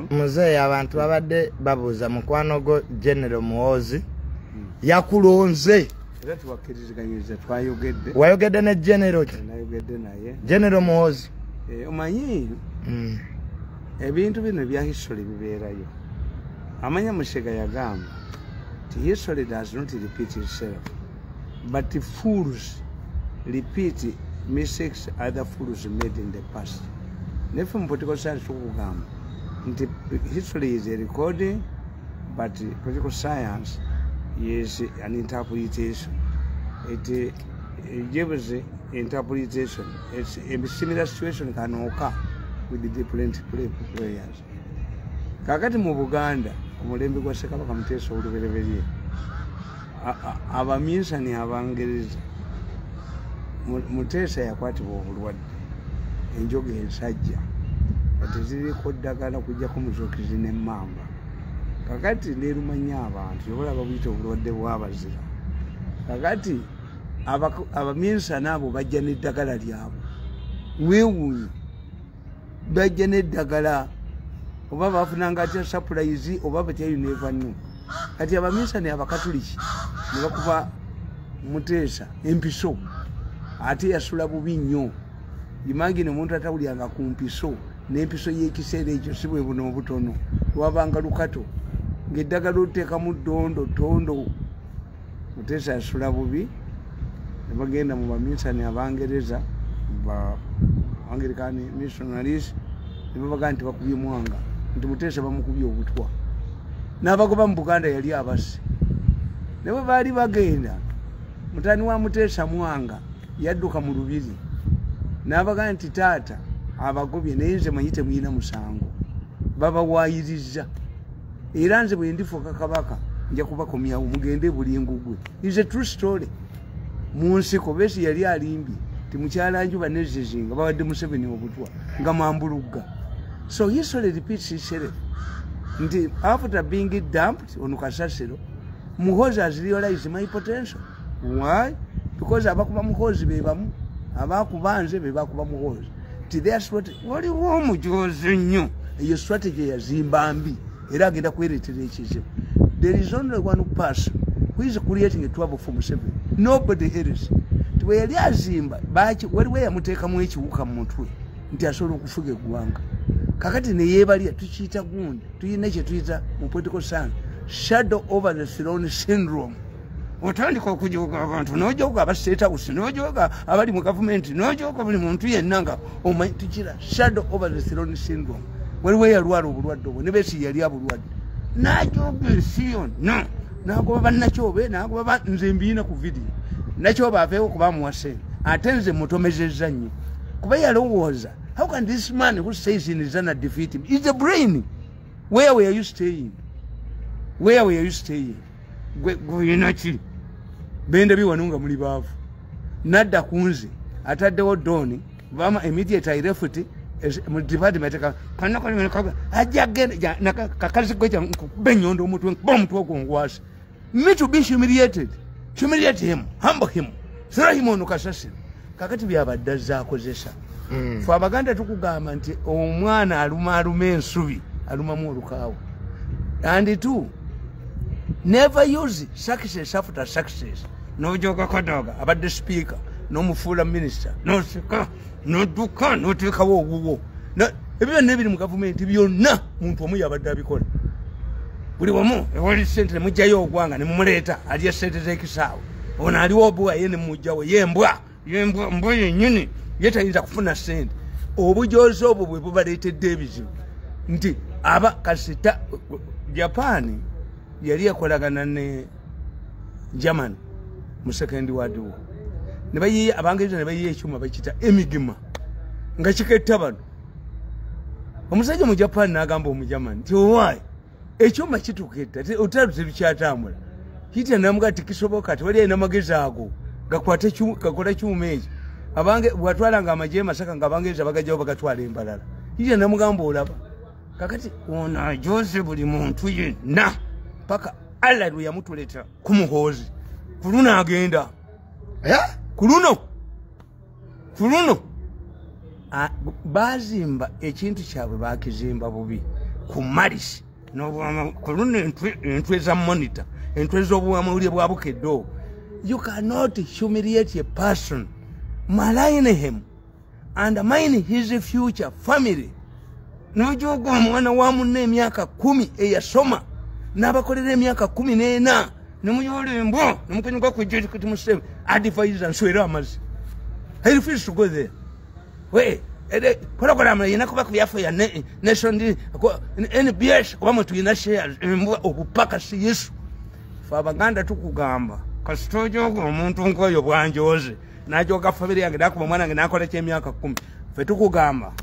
Muzeeyi, abantu babadde babuuza mukwano gwo General Muhoozi yakulonze. Era tuwakkiriziganyiza, twayogedde. Wayogedde ne General ki? Nayogedde naye. General Muhoozi. Omanyi, ebintu bino ebya history bibeerayo. Amanya Musega yagamba ti history does not repeat itself, but fools repeat mistakes other fools made in the past. Neffe mu political science tukugamba nti history is a recording, but political science is an interpretation. It gives interpretation. It's a similar situation can occur with the different players. Kakati mu Buganda, ku mulembe gwa Ssekabaka Muteesa olubereberye, abaminsani Abangereza, Muteesa yakwatibwa obulwadde, enjoga ensajja nga teziriko ddagala kujjako muzuukizi n'emmamba. Kakati nerumanya abantu, yobalaba buyita obulwadde bw'abazira. Kakati abaminsani abo bajja n'eddagala lyabwe. Weewuunye, bajja n'eddagala, oba bafunanga atya supplies oba batya, you never know. Kati abaminsani Abakatuliki ne bakuba Muteesa empiso, ate yasula bubi nnyo. Imagine omuntu atawulyanga ku mpiso, n'empiso y'ekiseera ekyo si bwe buno obutono, lwabanga lukato ng'eddagala oteekamu ddondo tondo. Muteesa yasula bubi, ne bagenda mu baminsani Abangereza, ba Anglican missionaries, ne babaga nti bakubye Mwanga, nti Muteesa bamukubye obutwa n'abagoba mu Buganda, yali abase. Ne bwe baali bagenda, mutani wa Muteesa Mwanga yadduka mu lubiri n'abagaa nti taata abagobye, naye nze manyi temuyina musango, babawaayiriza, era nze bwe ndifuuka kabaka nja kubakomyawo, mugende Bulingugwe. Is a true story. Mu nsiko besi yali alimbye ti mukyala Njuba nezizinga babadde Museveni obutwa nga mambulugga. So history repeats itself, nti after being dumped on kasasiro, Muhozi has realized my potential. Why? Because abakuba Muhozi be bamu abakuba nze, be bakuba Muhozi. Ti their strategy, waliwo omujozi nnyo, eyo strategy yazimba mbi, era agenda kwereetera ekizibu. There is only one person who is creating a trouble for Museveni, nobody else. Ti bwe yali azimba, waliwo yamuteekamu ekiwuka mu mutwe nti asobola okufuga eggwanga. Kakati neyeebalya, tukiyita gundi, tuyina kyetuyita mu political science shadow over the throne syndrome. Otandika okujoga abantu, nojoga aba State House, nojoga abali mu gavumenti, nojoga buli muntu yenna nga omanyi. Tukira shadow over the throne syndrome. Waliwo eyalwala obulwadde obwo, ne besi yali abulwadde, najoga ensi yonna, nagoba bannakyobe, nagoba nze mbiina ku vidiyo. Nakyobe aveewo kuba amuwa sente, ate nze mutomezezza nnyo kuba yalowooza, how can this man who says in Zana defeat him? Is the brain. Where were you staying? Where were you staying? Gweyina ki benda wano nga muli baavu? Nadda ku nze, ataddewo Doni bama. Immediate I left mu department, ajja genda kakazi gwe nkuba enyondo omutwe, nkuba omutwe ogwo ngwasa. Me to be humiliated, humiliate him, humble him, throw him on kasasiro. Kakati byabadde azaakozesa. Fe Abaganda tukugamba nti omwana aluma aluma ensubi alumamu olukaawo. And two, never use success after success. Nojoga Kadaga abadde speaker, nomufuula minister, noseka, nodduka, noteekawo owuwo. Ebyo byonna ebiri mu gavumenti byonna muntu omu yabadde abikola. Buli wamu ewali sente nemugjayo ogwanga nemumuleeta alya sente z'ekisaawe. Ono aliwo obuwa ye nemugjawo, yembwa yembwa mbwa yennyini, ye tayinza kufuna sente. Obujozi obwo bwe bubaleetedde ebizibu nti aba kasita Japan yali ekolagana ne Germany mu Second World War, ne bayiya Abangereza, ne bayiya ekyuma bakiyita Enigma nga kiketta bano. Omusajja mu Japan n'agamba Omugermany nti owaayi, ekyuma kituketta, olutalo terukyatambula. Hitler namugaa tikisoboka, tewali alina magezi ago gakwate gakola kyuma ekyo. Abange bwatwalanga amagye e Masaka nga Abangereza bagajjawo bagatwala embalala. Hitler namugamba olaba kakati ono ajoze buli muntu yenna paka Allah lwe yamutuleeta ku Muhoozi. Ku luno agenda. Eh? Ku luno, ku luno bazimba ekintu kyabwe, bakizimba bubi. ku Maris ku luno entwe za Monitor, entwe z'obuwamawulire bwa Bukedde. You cannot humiliate a person, malign him, undermine his future family. N'ojooga omwana wa munne emyaka 10 eyasoma n'abakolera emyaka 14 nemuyoola embwa nemukenyuka ku Museveni advisor nswera amazzi. I refuse to go there. We program yina kuba ku byaffe ya nation NBS kuba mwe tulina shares embwa obupaka si Yesu. Fe Abaganda tukugamba kasita ojooga omuntu ng'oyo bwanjooze n'ajooga family yange n'akuba omwana wange n'akola ky'emyaka 10, ffe tukugamba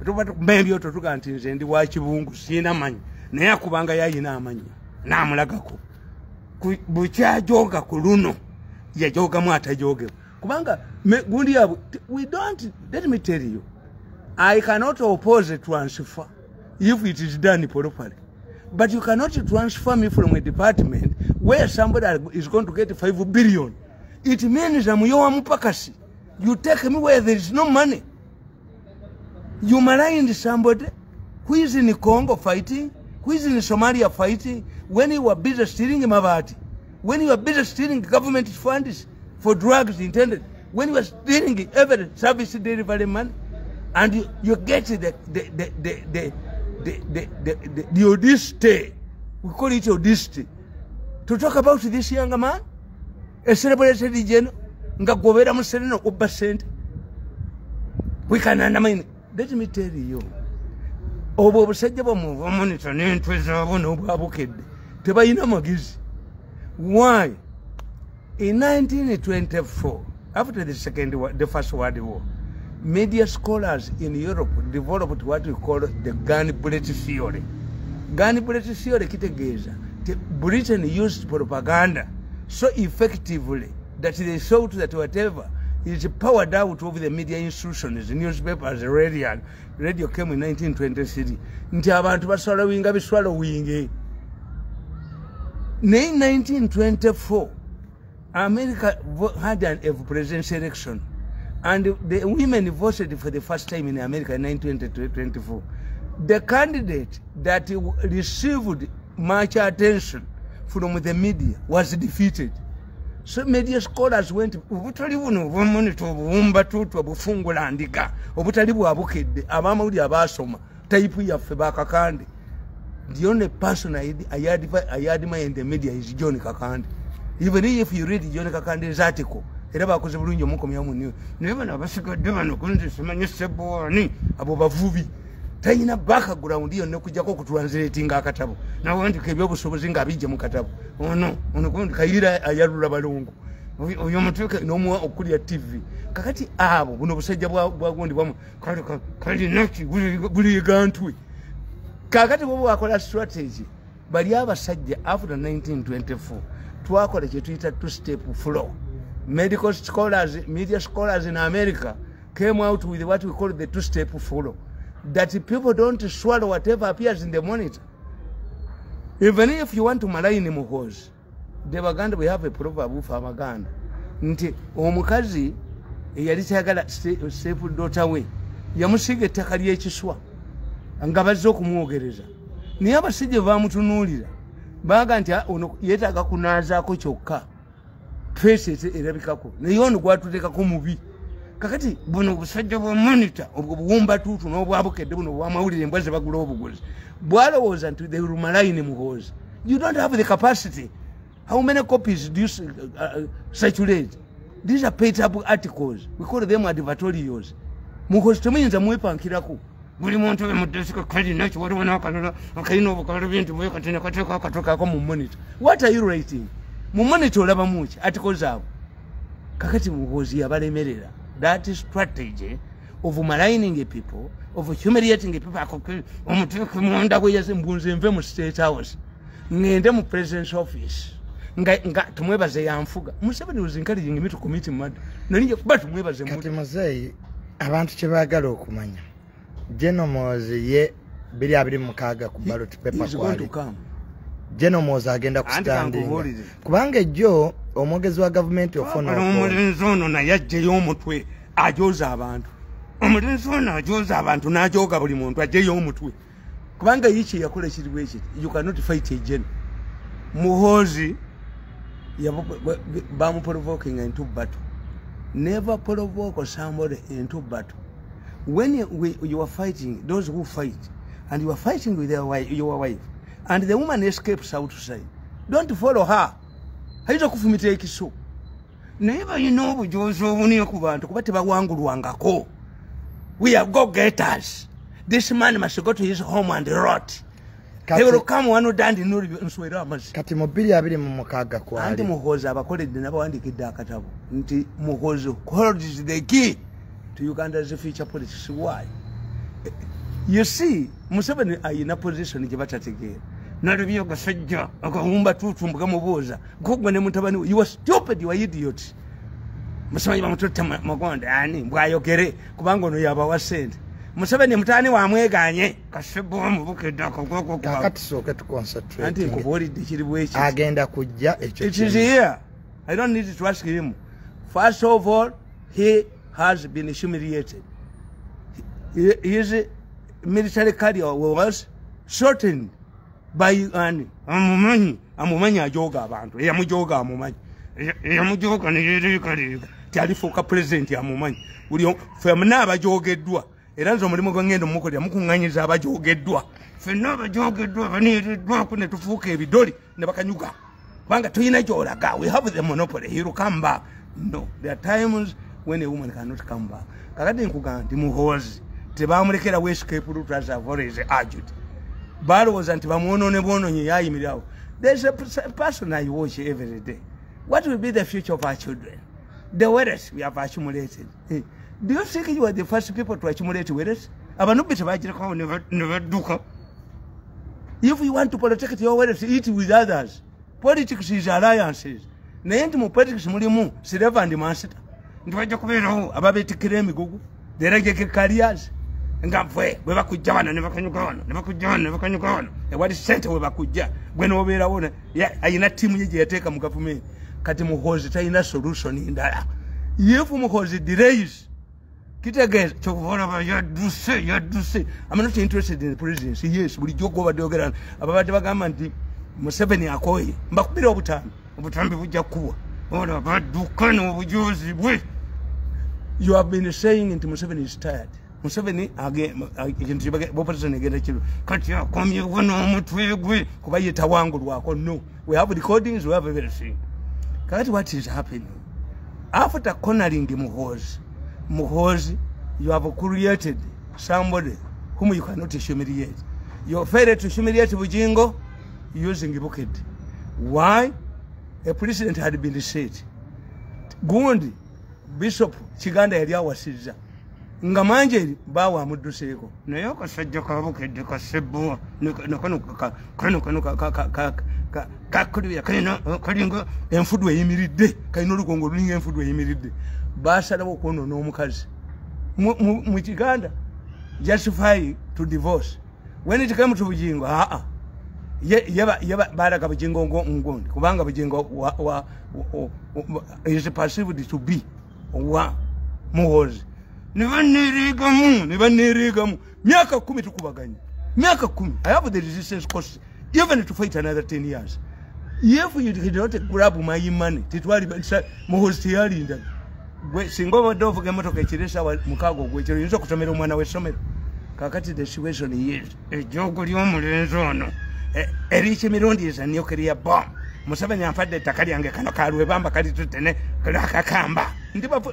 tuba tukuba ebyoto tuga nti nze ndi wa kibungu sirina manyi, naye akubanga yayina amanyi n'amulagako bukyajoga ku luno yajoogamu atajoogebwa kubanga gundi yabwe. We don't, let me tell you, I cannot oppose a transfer if it is done properly, but you cannot transfer me from a department where somebody is going to get 5 billion. It means I'm your mupakasi. You take me where there is no money. You maligned somebody who is in Congo fighting, who is in Somalia fighting, when you were busy stealing mabati, when you were busy stealing government funds for drugs intended, when you were stealing every service delivery money, and you get the audacity, we call it audacity, to talk about this young man, a celebrated general, nga gobera musereno obba sente. We can undermine. Let me tell you, obwo obusajja bwamuva Monitor n'entwe zaabwo n'obwabukedde tebalina magezi. Why? In 1924, after the First World War, media scholars in Europe developed what we call the gun bullet theory. Gun bullet theory kitegeeza Britain used propaganda so effectively that they thought that whatever is powered out of the media institutions, newspapers, radio. Radio came in 1923. Nti abantu baswallowinga biswallowinge. In 1924, America had a presidential election, and the women voted for the first time in America in 1924. The candidate that received much attention from the media was defeated. So media scholars went, obutali buno obwa Monitor obuwumba tutu obufungula ndiga, obutali bwa Bukedde, abamawulire abasoma, type yaffe bakakande. The only person I admire in the media is John Kakande. Even if you read John Kakande's article, era bakoze bulungi omukomya mu naye bano abasigadde bano kunze simanyi sebwani abo bavubi talina background yonna okujjako okutranslatinga akatabo nawandika ebyobusobozi ng'abijje mu katabo ono ono gundi Kayira ayalula balongo oyo mutuuke n'omuwa okulya TV. Kakati abo buno obusajja bwa gundi bwamu kalinaki buligantwe. Kakati bwo bwakola strategy bali abasajja after 1924 twakola kye tuyita two step flow. Medical scholars, media scholars in America came out with what we call the two step flow, that people don't swallow whatever appears in the Monitor. Even if you want to malign Muhoozi, the Baganda, we have a proverb for Abaganda nti omukazi eyali tayagala step daughter we yamusiga ettaka ly'ekiswa nga bazze okumwogereza, naye abasajja bamutunuulira baga nti ono yeetaaga kunaazaako kyokka face erabikako, naye ono gwatuteekako mubi. Kakati buno obusajja bwa Monitor obwo buwumba tuutu n'obwabukedde buno obwamawulire embwa ze bagula obuguzi bwalowooza nti they will malign Muhoozi. You don't have the capacity. How many copies do you circulate? These are paid up articles. We call them advertorials. Muhoozi temuyinza mwepankirako buli muntu we mudesika kalinaki waliwo n'akalala akalina obukalala bintu bwekati nekateeka akatokaako mu Monitor. What are you writing? Mu Monitor olabamu ki articles zaabwe? Kakati Muhoozi yabalemerera. That strategy of maligning people, of humiliating people, omuteeke munda gwe yaze mbunze nve mu State House ngende mu President's office nga tumwebaze yanfuga. Museveni was encouraging me to commit murder. Nalinja kuba tumwebaze. Kati muzeeyi abantu kye baagala okumanya, General Muhoozi ye 2026 ku ballot paper kwali General Muhoozi agenda kustandinga, kubanga ejjo omwogezi wa gavumenti ofuna omulenzi ono naye ajjeyo omutwe ajoza abantu. Omulenzi ono ajoza abantu n'ajooga buli muntu ajjeyo omutwe. Kubanga yiki yakola ekiriwo ekiti, you cannot fight a general. Muhoozi bamuprovoking into battle. Never provoke somebody into battle. When you are fighting, those who fight, and you are fighting with your wife, and the woman escapes outside, don't follow her. Ayinza okufumita ekiso. Naye balina obujozi obunene ku bantu kuba tebawangulwangako. We are go-getters. This man must go to his home and rot. He will come one day and nswera amazzi. Kati mu 2026 kwali. Anti Muhoozi abakoledde n'abawandiikidde akatabo nti Muhoozi holds the key to Uganda's future politics. Why? You see, Museveni ayina position gye batategeera. Nalabye agasajja akawumba tutu gamubuuza gwe ne mutabani we, you are stupid, you are idiot. Museveni bamututte Magonda ani bwayogere kubanga ono yabawa ssente. Museveni mutani wamweganye kasebo mubukedde akagoko. Kakati sooke tuconcentrate. Anti nkubuulidde kiri bweki. Agenda kujja ekyo. It is here. I don't need to ask him. First of all, he has been humiliated. His military career was shortened by ani amumanyi ajoga abantu eyamujoga amumanyi eyamujoga neyerekaleka tyalifuuka president amumanyi buli ffenna abajogeddwa. Era nze omulimu gwe ngenda omukolera mukuŋŋanyiza abajogeddwa ffenna abajogeddwa baneereddwako ne tufuuka ebidoli ne bakanyuga kubanga tulina gy'olaga. We have the monopoly. He will come back. No, there are times when a woman cannot come back. Kakati nkugamba nti Muhoozi tebamulekerawo escape route as I've always argued. Balowooza nti bamwonoone bwononye yayimirirawo. There's a person I watch every day. What will be the future of our children? The wealth we have accumulated. Do you think you are the first people to accumulate wealth? Abanubbi tebagirekawo ne badduka. If you want to protect your wealth, eat with others. Politics is alliances. Naye nti mu politics mulimu slave and master. Nti bajja kubeerawo ababeetikkira emigugu, the legacy carriers. Nga ffe bwe bakujja wano ne bakanyuka wano ne bakujja wano ne bakanyuka wano, ewali ssente we bakujja gwe n'obeerawo ayina ttiimu ye gye yateeka mu gavumenti. Kati Muhoozi talina solution ndala. If Muhoozi delays, kitegeeza kyova olaba yadduse. I'm not interested in the presidency. Yes, bulijjo gw'obadde oyogera ababadde bagamba nti Museveni akooye, mbakubira obutambi bujja kukubwa. Olaba badduka n'obujozi bwe. You have been saying nti Museveni is tired. Museveni opposition egenda kiro kati akomyewo n'omutwe gwe kuba ye tawangulwako. No, we have recordings, we have everything. Kakati what is happening after cornering Muhoozi, you have created somebody whom you cannot humiliate. You failed to humiliate Bujingo using Bukedde. Why? A president had been set. Gundi Bishop Kiganda yali awasizza nga Manjeri bawa amudduseeko naye akasajja ka Bukedde kasebbowa nakano kano kakulya kalinga enfudu eyimiridde kalina olugongo lulinga enfudu eyimiridde. Basalawo okwonoona omukazi mu Kiganda justify to divorce. When it came to Bujingo, ye balaga Bujingo ngondi kubanga Bujingo is perceived to be wa Muhoozi. Ne baneereegamu myaka 10 tukubaganya myaka 10. I have the resistance cost even to fight another 10 years. If you did not grab my money, titwali Muhoozi teyalinda. Gwe singa obadde ovuga emmotoka ekiro essaawa 6 ogw'ekiro oyinza okutomera omwana w'essomero. Kakati the situation is ejjoogo ly'omulenzi ono eriiki emirundi is a nuclear bomb. Museveni anfadde ettaka lyange kano kalwebamba kalitutene kakakamba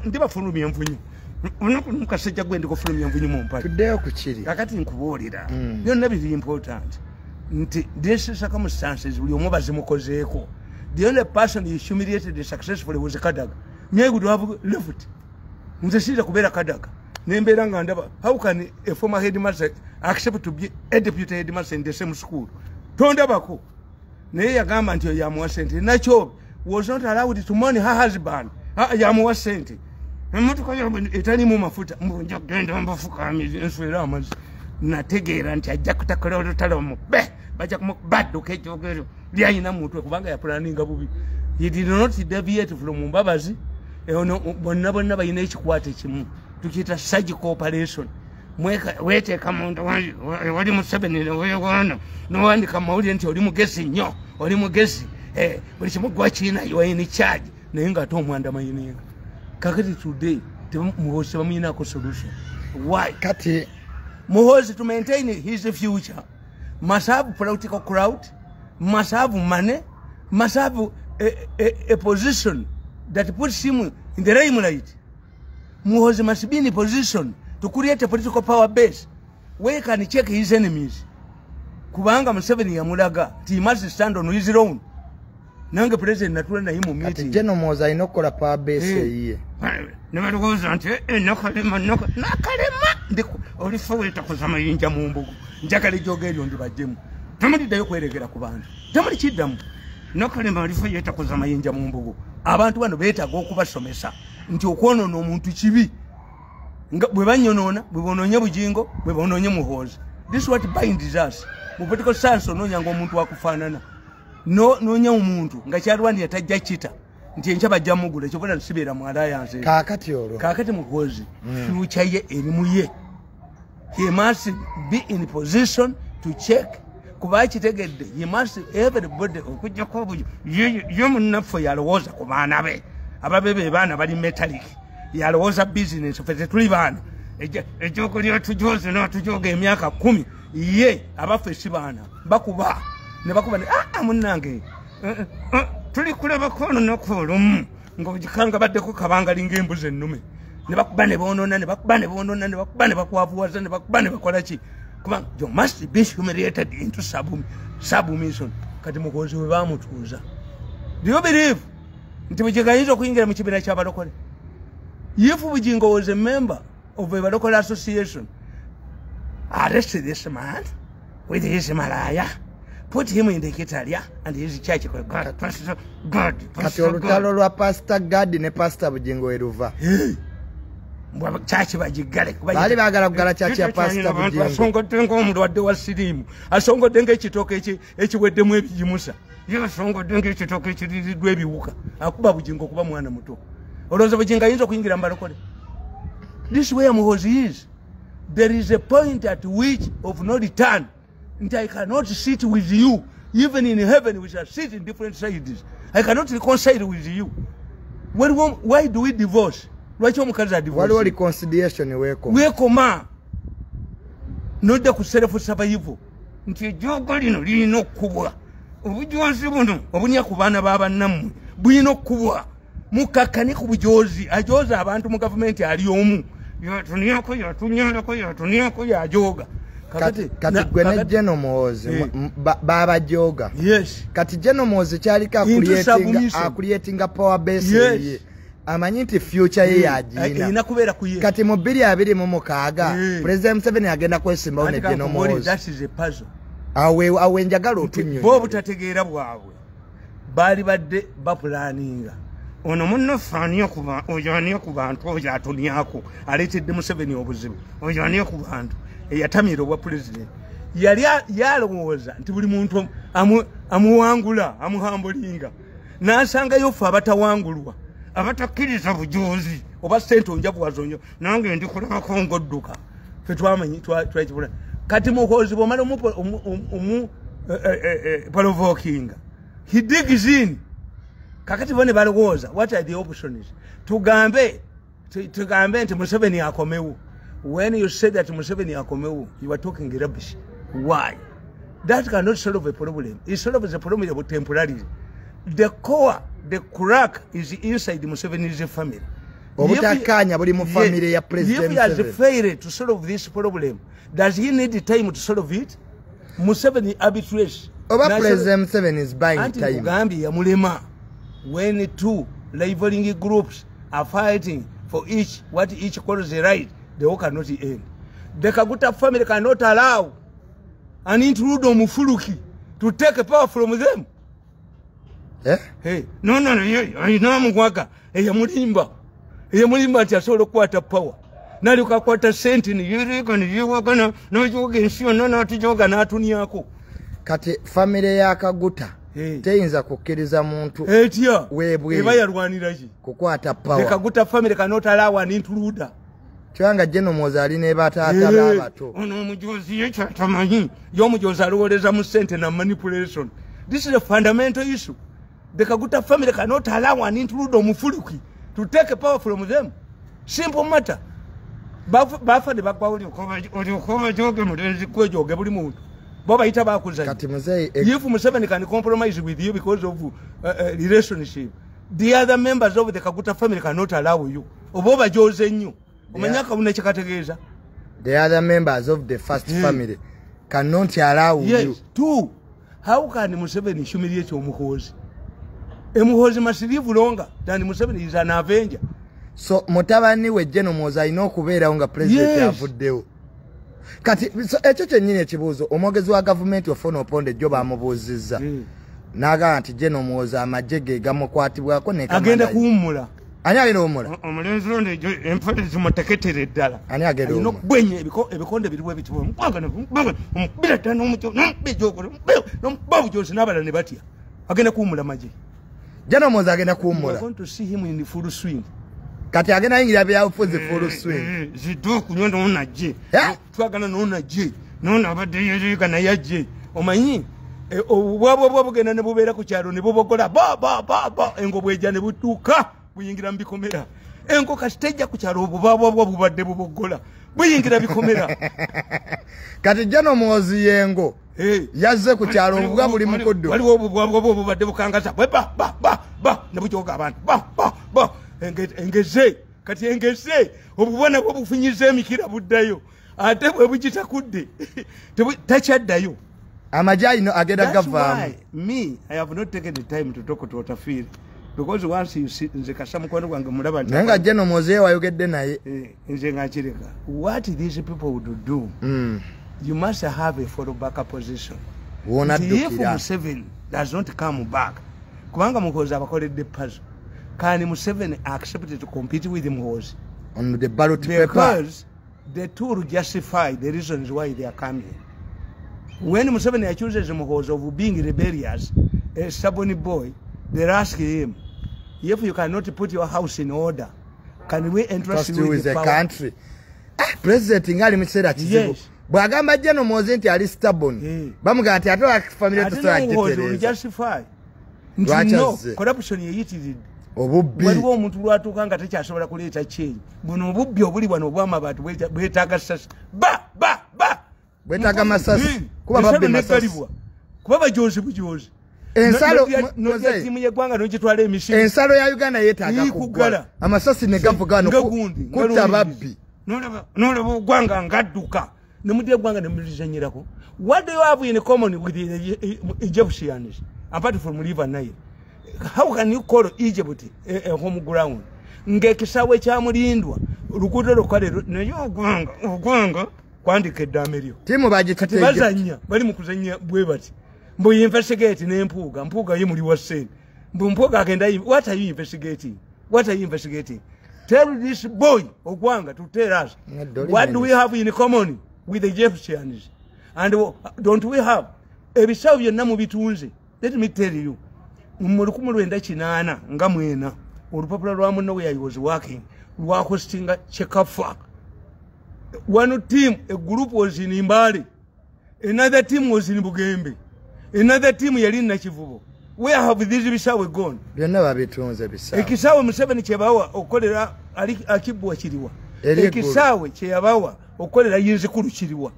ndibafulumya envunyu. Kasajja gwe ndikufulumya envunyu mu mpale. Tuddeyo ku kiri. Kakati nkubuulira byonna biri important nti these circumstances buli omu bazimukozeeko. The only person he humiliated successfully was Kadaga. Me would have left. Nze siyinza kubeera Kadaga nembeera nga ndaba how can a former headmaster accept to be a deputy headmaster in the same school? Tondabako. Naye yagamba nti oyo yamuwa ssente. Nakyobe was not allowed to mourn her husband. Yamuwa ssente. Emmotoka yabwe etalimu mafuta mbunja kugenda mbafukamiza enswera amazzi. Nategeera nti ajja kutakula olutalo mube bajja kumubadduka ejjogero lyayina mutwe kubanga yapulaninga bubi. He did not deviate from Mbabazi. Ono bonna bonna balina ekikwate kimu tukiyita surgical operation. Weteeka munda wali Museveni neweewaana nowandika mawulire nti oli mugezi nnyo, oli mugezi, buli kimu gwakirina, you are in charge, naye ng'ate omwanda mayininga. Kakati today Muhoozi bamuyinako solution. Why? Kati Muhoozi to maintain his future must have political crowd, must have money, must have a position that puts him in the limelight. Muhoozi must be in a position to create a political power base where he can check his enemies. Kubanga Museveni yamulaga nti he must stand on his own. Nange president natula naye mu meeting. Kati General Muhoozi alina okukola power base eyiye. Ne balowooza nti nakalema nakalema olifa weetakoza mayinja mu mbugo, njagala ejjooga eryo ndibajjemu. Temuliddayo kweregera ku bantu, temulikiddamu. Nakalema olifa yeetakoza mayinja mu mbugo. Abantu bano beetaaga okubasomesa nti okwonoona omuntu kibi. Nga bwe banyonoona, bwe bonoonye Bujingo, bwe bonoonye Muhoozi. This is what binds us. Mu political science onoonya ng'omuntu akufaanana. Noonya omuntu nga kyalwanira tajja kita nti enkya bajja mugula, kyova nsibeera mu alliance. Kaakati olwo. Kaakati Muhoozi future ye eri mu ye. He must be in position to check. Kuba akitegedde, he must everybody okuggyako obuyo. Ye munnaffe yalowooza ku baana be. Ababe be baana bali metallic. Yalowooza business, ffe tetuli baana. Ekyokulya tujoze n'atujoga emyaka 10. Ye abaffe si baana. Bakuba. Ne bakuba ne munnange. Tuli kulabako olunaku olumu ng'ogikanga baddeko kabangali ng'embuzi ennume. Ne bakuba ne boonoona, ne bakuba ne boonoona, ne bakuba ne bakwavuwaza, ne bakuba ne bakola ki. Kubanga you must be humiliated into submission. Kati Muhoozi we baamutuuza. Do you believe nti Bujingo ayinza okuyingira mu kibiina ky'abalokole? If Bujingo was a member of a Balokole association, arrest this man with his malaya, put him in the Kitalia and his church. God, Pastor God, Kati olutalo lwa Pastor Gad ne Pastor Bujingo eruva. Church bagiggale. Baali baagala kugala church ya Pastor Bujingo. Asongodde ng'omulwadde wa siriimu, asongodde ng'ekitooke ekiweddemu ebigimusa, ye asongodde ng'ekitooke ekiririddwa ebiwuka. Akuba Bujingo kuba mwana muto. Olowooza Bujingo ayinza okuyingira mu balokole? This way Muhoozi is. There is a point at which of no return. Nti I cannot sit with you. Even in heaven we shall sit in different sides. I cannot reconcile with you. Why do we divorce? Lwaki omukazi adivorce? Waliwo reconciliation weekoma. Weekoma. Nodda ku self survival. Nti ejjoogo lino lirina okkubwa. Obujozi buno obunya ku baana ba bannammwe bulina okkubwa. Mukakkane ku bujozi. Ajoza abantu mu gavumenti ali omu. Yatuniako, yatuniako, yatuniako, yajoga. Kati gwe ne General Muhoozi babajoga. Yes. Kati General Muhoozi kyaliko acreatinga power base ye. Amanyi nti future ye yagiina. Erina kubeera ku ye. Kati mu 2026 President Museveni agenda kwesimbawo ne General Muhoozi. That is a puzzle. Awe njagala otunnyonnyola. Bo obutategeera bwabwe baali badde bapulaninga. Ono munnaffe oyo ani ku bantu, oyo atoniako aleetedde Museveni obuzibu, oyo ani ku bantu eyatamira obwa pulezidenti. Yali yalowooza nti buli muntu amuwangula, amuhambulinga. N'asangayo ffe abatawangulwa, abatakkiriza bujozi oba ssente onjabuwazo nnyo, nange ndikulabako ng'odduka. Ffe twamanyi twakibula. Kati Muhoozi bw'omala provokinga, he digs in. Kakati bo ne balowooza, what are the options? Tugambe nti Museveni akomewo. When you say that Museveni akomewo, you are talking rubbish. Why? That cannot solve a problem. It solves a problem temporarily. The core, the crack is inside Museveni's family. Obutakkaanya buli mu family ya President If he has Museveni. failed to solve this problem, does he need the time to solve it? Museveni arbitrates. Oba President Museveni is buying Anti time. Kugambye yamulema. When two rivaling groups are fighting for each what each calls the right, the war cannot end. The Kaguta family cannot allow an intruder Mufuluki to take power from them. Eh? Hey, no, I know Mwaka. Eyamulimba. Eyamulimba nti asobola okukwata power. N'alyoka akwata ssente ne yeereka ne yeewagana n'ajoga ensi yonna n'atujoga n'atuniako. Kati famire ya Kaguta teyinza kukkiriza muntu etya weebweru eba yalwanira ki kukwata power. The Kaguta family cannot allow an intruder. Kyanga General Muhoozi ali ne bataata b'abato. Ono omujozi ye kyatamanyi. Ye omujozi alowooleza mu ssente na manipulation. This is a fundamental issue. The Kaguta family cannot allow an intruder omufuluki to take power from them. Simple matter. Bafa ne bagwa olyokoba joge mulenzi kwejoge buli muntu. Bo bayita bakuzanya. Kati muzeeyi If Museveni can compromise with you because of relationship, the other members of the Kaguta family cannot allow you. Oba obajoze nnyo. Omanya kabuna kyekategeeza. The other members of the first family cannot allow Yes. you. Two, how can Museveni humiliate Omuhoozi? Omuhoozi must live longer than Museveni is an avenger. So mutabani we General Muhoozi alina okubeerawo nga president avuddewo. Kati so, ekyo kyennyini ekibuuzo omwogezi wa gavumenti Ofwono Opondo ejjo bamubuuzizza. N'agamba nti General Muhoozi amagye ge gamukwatibwako ne Agenda kamanda. kuwummula. Ani agenda okuwummula? Omulenzi ono ejo empale zimuteketere ddala. Ani agenda Alina okuwummula? okubwenya ebikonde biriwo ebitibwa. Omukwaga omukubira ddala n'omujo, n'omukuba ejjoogo, n'omukuba obujozi n'abalala ne batya. Agenda kuwummula magye. General Muhoozi agenda kuwummula. We are going to see him in full swing. Kati agenda yingira byabufuzi full swing. Zidde okunywa n'onajje. Twagala n'onajje. N'ono abadde yeeriga naye ajje. Omanyi? Obubwabwa bwa bugenda ne bubeera ku kyalo ne bubogola. Ba, ba, ba, ba. Engo bw'ejja ne butuuka. Buyingira mu bikomera. Engo kasi tejja ku kyalo obubwabwa bwa bubadde bubogola. Buyingira bikomera. Kati General Muhoozi yengo. Yazze ku kyalo obubwa buli mu kuddu. Waliwo obubwabwa bwa bubadde bukangaza. Bwe ba, ba, ba, ba. Ne bujoga abantu. Ba, ba, ba. Engeze. Kati engeze. Obubwa nabwo bufunyiza emikira buddayo. Ate bwe bugitakudde. Takyaddayo. Amagye alina agenda That's gavaamu. why me, I have not taken the time to talk to Otafiire. Because once you see, nze kasa mukwano gwange mulaba nti Naye nga General Muhoozi ye wayogedde naye. Nze nga nkireka. What these people would do, you must have a fallback position. Wona Nti if addukira. Museveni does not come back, kubanga Muhoozi abakoledde puzzle, can Museveni accept to compete with Muhoozi? On the ballot paper. Because the two will justify the reasons why they are coming. When Museveni accuses Muhoozi of being rebellious, a stubborn boy, they ask him, if you cannot put your house in order, can we entrust Trust you you with with the the power? country? President ngali mu kiseera kizibu. Yes. Bw'agamba General Muhoozi nti ali stubborn, bamugamba nti ate wa family Ate tosobola n'Muhoozi kugitereeza. justify. Nti Lwaki no, azze? corruption yeyitiridde. Obubbi. Waliwo omuntu lwatuuka nga tekyasobola kuleeta change. Buno obubbi obuli wano obw'amabaati bwetaaga sasi. Ba, ba, ba! Bwetaaga masasi. Kuba Ensalo babbi masasi. neggalibwa. Kuba bajozi bujozi. Ensalo, Nodya Mzee. ttiimu y'eggwanga n'ogitwala emisiri. Ensalo ya Uganda yeetaaga Ii kuggala. kuggala. Amasasi ne gavuga wano Nga gundi, nga kutta lundi. babbi. N'olaba oggwanga ngadduka. Ne mudya eggwanga ne mulizannyirako. What do you have in common with the Egyptians? Apart from River Nile. How can you call Egypt a home ground? Ng'ekisaawe kya Mulindwa, oluguudo lwokka leero, naye ogwanga kwandika eddaame lyo. Ttiimu bagitutte Kati bazannya, bali mu kuzannya bwe bati. Mbu investigate ne Mpuuga, Mpuuga ye muli wa ssente. Mbu Mpuuga agenda what are you investigating? What are you investigating? Tell this boy Ogwanga to tell us Nedda, oli what do we minister. have in common with the Egyptians? And don't we have ebisawo byonna mubitunze? Let me tell you, mu lukumi lwenda kinaana nga mwena, olupapula lwa munno where he was working lwahostinga CECAFA. One team, a group was in Mbale, another team was in Bugembe, another team yali Nakivubo. Where have these bisawe gone? Byonna babitunze bisawe. Ekisaawe Museveni kye bawa okukolera ali akibwa kiriwa. Eri eggulu. Ekisaawe kye yabawa okukolera Yinzikulu kiriwa.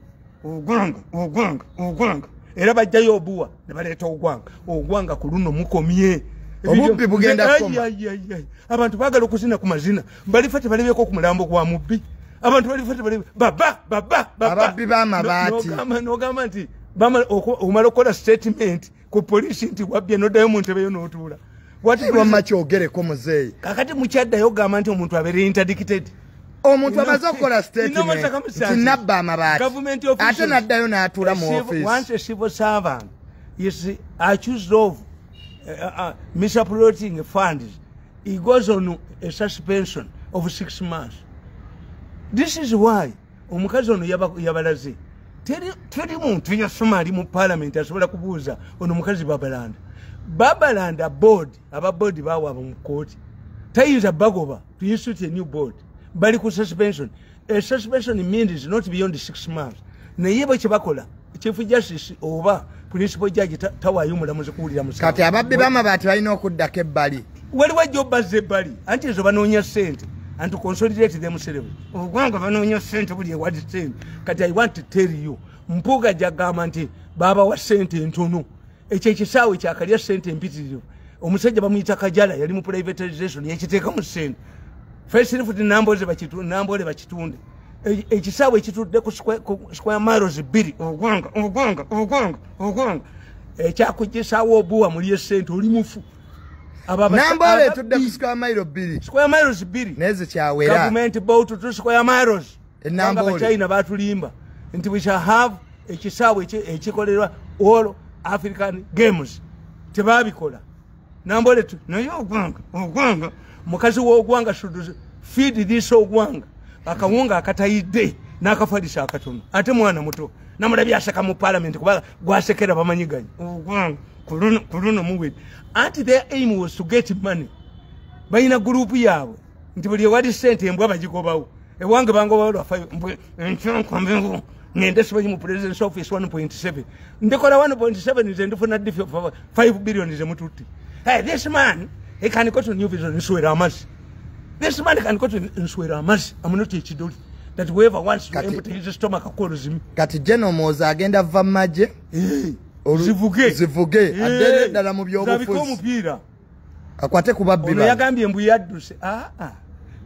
Ogwanga, ogwanga, ogwanga. Era bajjayo obuwa ne baleeta ogwanga. Ogwanga ku luno mukomye. Obubbi bugenda Ai, kukoma. ai, ai, ai. Abantu baagala okuzina ku mazina. Balifa tebalebeko ku mulambo gwa mubbi. Abantu balifa tebalebe. Ba, ba, ba, ba, ba, ba. Ababbi b'amabaati. N'ogamba nti omala okukola statement ku poliisi nti wabbye n'oddayo mu ntebe yo n'otuula. What Hey, wamma kyogereko muzeeyi. Kakati mukyaddayo ogamba nti omuntu abeere interdicted. Omuntu amaze okukola Ino statement circumstances. nti nabba amabaati. Government officials. Ate n'addayo n'atuula mu office. Once a civil servant is accused of misappropriating funds, he goes on a suspension of 6 months. This is why omukazi ono yabalaze. Teri muntu yasoma ali mu parliament asobola kubuuza ono mukazi Babalanda. Babalanda board, aba board bawaaba mu kooti. Tayinza bagoba to institute a new board. Bali ku suspension. A suspension means not beyond 6 months. Naye bwe kyebakola, Chief Justice oba Principal Judge tawaayo omulamuzi kuwulira musango. Kati ababbi b'amabaati balina okuddako ebbali. Waliwo ajja obbazza ebbali, anti ezo banoonya ssente and to consolidate themselves. Ogwanga banoonya ssente buli ewali ssente. Kati I want to tell you, Mpuuga gyagamba nti baabawa ssente ntono. Ekyo ekisaawe kyakalya ssente empitirivu. Omusajja bamuyita Kajala yali mu privatization yakiteekamu ssente. Facelift Namboole bakitunde. Ekisaawe ekitudde ku square miles 2. Ogwanga, ogwanga, ogwanga, ogwanga. Ekyakugisaawo obuwa muli essente oli mufu. Namboole etudde ku square mile 2. Square miles 2. Naye zikyawera. Government bought 2 square miles. Namboole. Abachina batulimba nti we shall have ekisaawe ekikolerwa all African Games. Tebabikola. Namboole naye ogwanga, ogwanga. Mukazi w'ogwanga should feed this ogwanga. Akawunga akatayidde n'akafalisa akatono. Ate mwana muto. Namulabye aseka mu parliament kuba gwasekera bamanyiganye. Ogwanga kuluno muwedde. Anti their aim was to get money. Balina group yaabwe nti buli ewali ssente embwa bagigobawo. Ewange bangobawo lwa 5 enkyankambe ngende simanyi mu president's office 1.7. Ndikola 1.7 nze ndifuna 5 billion ze mututte. Hey, this man, he can go to New Vision nswera amazzi. This man can go to nswera amazzi. I'm not a chidoli. That whoever wants to empty his stomach calls him. Kati General Muhoozi agenda va magye. Zivuge. Zivuge. Addere ddala mu byobufuzi. Omupiira. Akwate ku babbi bano. Ono yagambye mbu yadduse.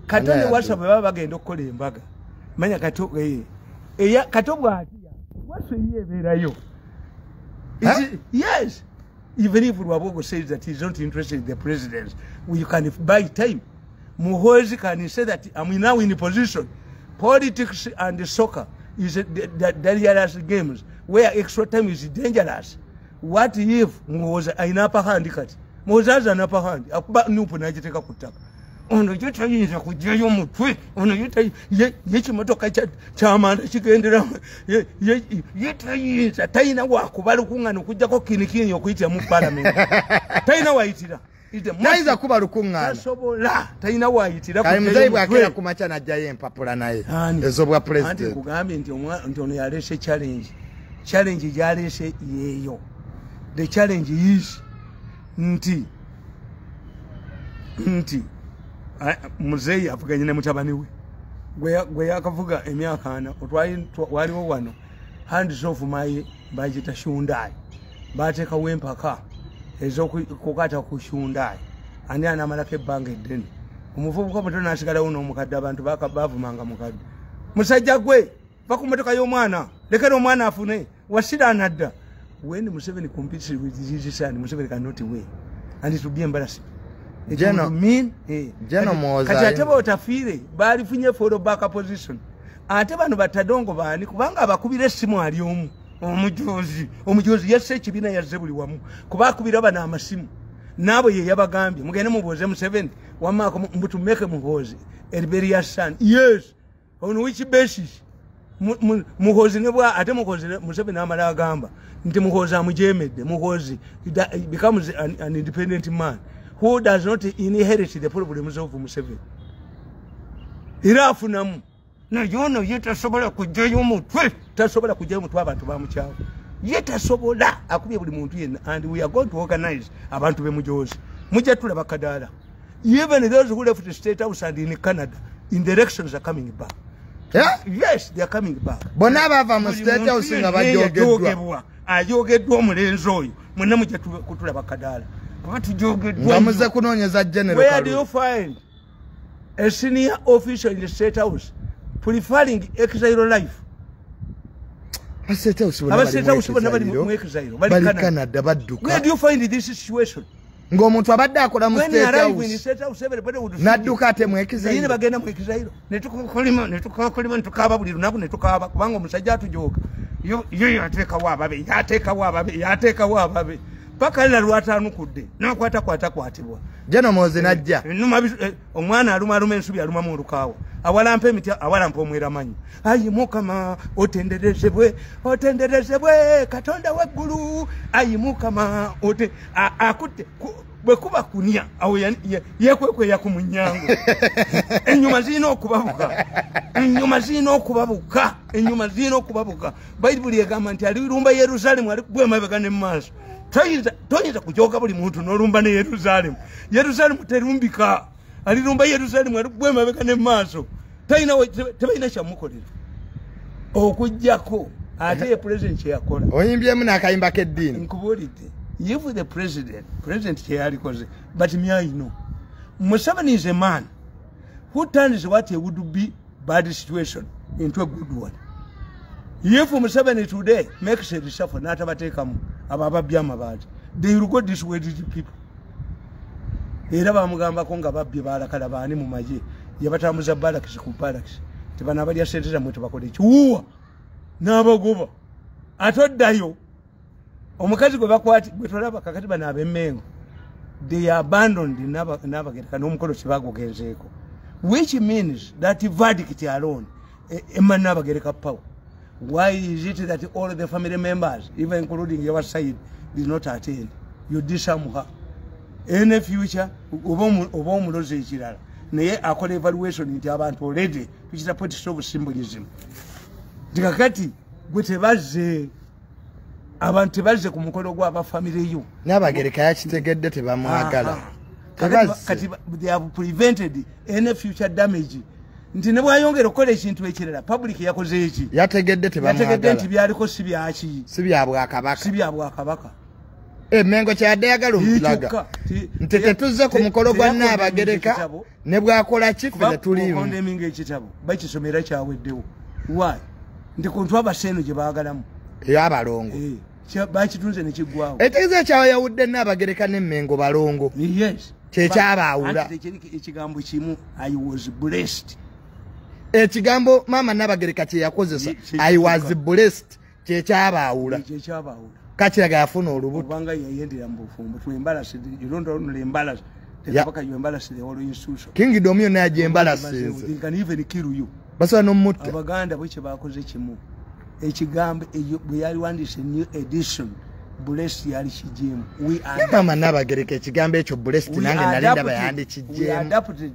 Kato ne Wasa bwe baba bagenda okukola embaga. Manya Kato eya Kato bw'atya. Wasa ye ebeerayo. Yes. Even if Rwabogo says that he's not interested in the president, we can buy time. Muhoozi can say that I'm now in position. Politics and soccer is the dangerous games where extra time is dangerous. What if Muhoozi alina upper hand kati? Muhoozi has an upper hand. Akuba nupu n'agiteeka ku ttaka. Ono ye tayinza kuggyayo mutwe. Ono ye ekimotoka ky'amanda kigendera. Ye tayinza talina wakuba lukuŋŋaana okuggyako kinikini okuyitira mu parliament. Talina wayitira. Tayinza kuba lukuŋŋaana. Tasobola. Talina wayitira. Kale muzeeyi bw'akeera ku makya n'aggyayo empapula naye ez'obwa president. Anti nkugambye nti ono yaleese challenge. Challenge gy'aleese yeeyo. The challenge is nti muzeeyi avuganye ne mutabani we gwe yakavuga emyaka 4 waliwo wano hands off my bagita Hyundai bateekawo empaka ez'okukata ku Hyundai ani anamalako ebbanga eddene. Omuvubuka omuto n'asigalawo n'omukadde abantu baavumanga mukadde. Musajja gwe va ku mmotoka y'omwana lekera omwana afune wasiraana dda. When Museveni competes with his son, Museveni cannot win and it will be embarrassing. Kati ate b'otafiire baalifunye follow back position. Ate bano batadongo baani kubanga abakubira essimu ali omu omujozi yasse ekibiina yazze buli wamu kuba akubira bano amasimu naabo ye yabagambye mugende mubuuze Museveni wamaako mbutumeke Muhoozi Liberia son. Yes, on which basis? Muhoozi ne bwa ate Muhoozi Museveni amala agamba nti Muhoozi amujemedde. Muhoozi becomes an independent man who does not inherit the problems of Museveni. Era afunamu. Naye ono ye tasobola kuggyayo mutwe. Tasobola kuggyayo mutwe abantu bamukyawa. Ye tasobola akubye buli muntu yenna and we are going to organize abantu be mujozi. Mujja tulaba kadaala. Even those who left the State House and in Canada, in the elections are coming back. Yeah? Yes, they are coming back. Bonna bava mu State House nga bajogeddwa. Ajogeddwa omulenzi oyo. Mwenna mujja kutulaba kadaala. Ngamuze kunoonyeza General. Where do you find a senior official in the State House preferring exile life? State House bonna bali mu exile. Bali Canada badduka. Where do you find this situation? Ng'omuntu abadde akola mu State House n'adduka ate mu exile. Naye bagenda mu exile. Ne tukakolima ne tukaaba buli lunaku ne tukaaba kubanga omusajja atujooga. Yo yateekawo ababe, yateekawo ababe, yateekawo ababe. Paka lila lwataanukudde n'akwata kwatibwa. General Muhoozi n'ajja. Omwana aluma ensubi alumamu olukaawa. Awalampa emiti awalampa omweramanyi. Ayi Mukama otenderezebwe, otenderezebwe Katonda w'eggulu. Ayi Mukama akutte Bwe kuba kunya awo yekwekweya ku munyango. Ennyuma zirina okubabuka. Ennyuma zirina okubabuka. Ennyuma zirina okubabuka. Bayibuli egamba nti alirumba Yerusaalemu alikubwa emabega ne mu maaso. Toyinza kujooga buli muntu n'olumba ne Yerusaalemu. Yerusaalemu terumbika. Alirumba Yerusaalemu alikubwa emabega ne mu maaso. Tebalina kyamukolera. Okuggyako ate ye president kye yakola. Oyimbyemu n'akayimba k'eddiini. Nkubuulidde. If the president kyeyalikoze, but me I know. Museveni is a man who turns what would be bad situation into a good one. If Museveni today makes a reshuffle, n'atabateekamu abo ababbye amabaati, they will go dissuade the people. Era bamugambako nga babbye baalakala baani mu magye, yabatambuza barracks ku barracks. Tebano abalya ssente zammwe tebakola ekiwuwa n'abagoba. Ate oddayo omukazi gwe bakwati gwe tolaba kakati bano ab'Emmengo, they abandoned Nabagereka n'omukolo tebagugenzeeko, which means that verdict alone emma Nabagereka power. Why is it that all the family members, even including your side, did not attend? You disarm her. In future oba omulozi ekirala naye akola evaluation nti abantu already tukita politics of symbolism. Nti kakati gwe tebazze, abantu tebazze ku mukolo gw'abafamire yo. Nabagereka yakitegedde tebamwagala. Kati they have prevented any future damage. Nti ne bwayongera okukola ekintu ekirala, public yakoze eki? Yategedde tebamwagala. Yategedde nti byaliko si byaki? Si bya bwakabaka. Si bya bwakabaka. Emmengo kyadde yagala omulaga. Nti tetuzze ku mukolo gwa Nabagereka ne bwakola ki ffe ne tuliimu. Condemning ekitabo bakisomera kyaweddewo. Why? Nti ku ntu abaseeno gye baagalamu. Ey'abalongo. Bakitunze ne kiggwawo. Etegeeza ekyayawudde Nabagereka n'Emmengo balongo. Yes. Kye kyabaawula. Ekigambo kimu, I was blessed. Ekigambo maama Nabagereka kye yakozesa, I was blessed, kye kyabaawula. Kye kyabaawula. Kakiraga yafuna olubuto. Kubanga yayendera mu bufumbo. To embarrass, you don't only embarrass the Kabaka, you embarrass the whole institution. Kingdom yonna yagyembarassinze. They can even kill you. Basobola n'omutta. Abaganda bwe kye bakoze kimu. Ekigambo bwe yaliwandiise new edition, blessed yali kijeemu. Maama Nabagereka ekigambo ekyo blessed nange nali ndaba yandikijeemu. We adapted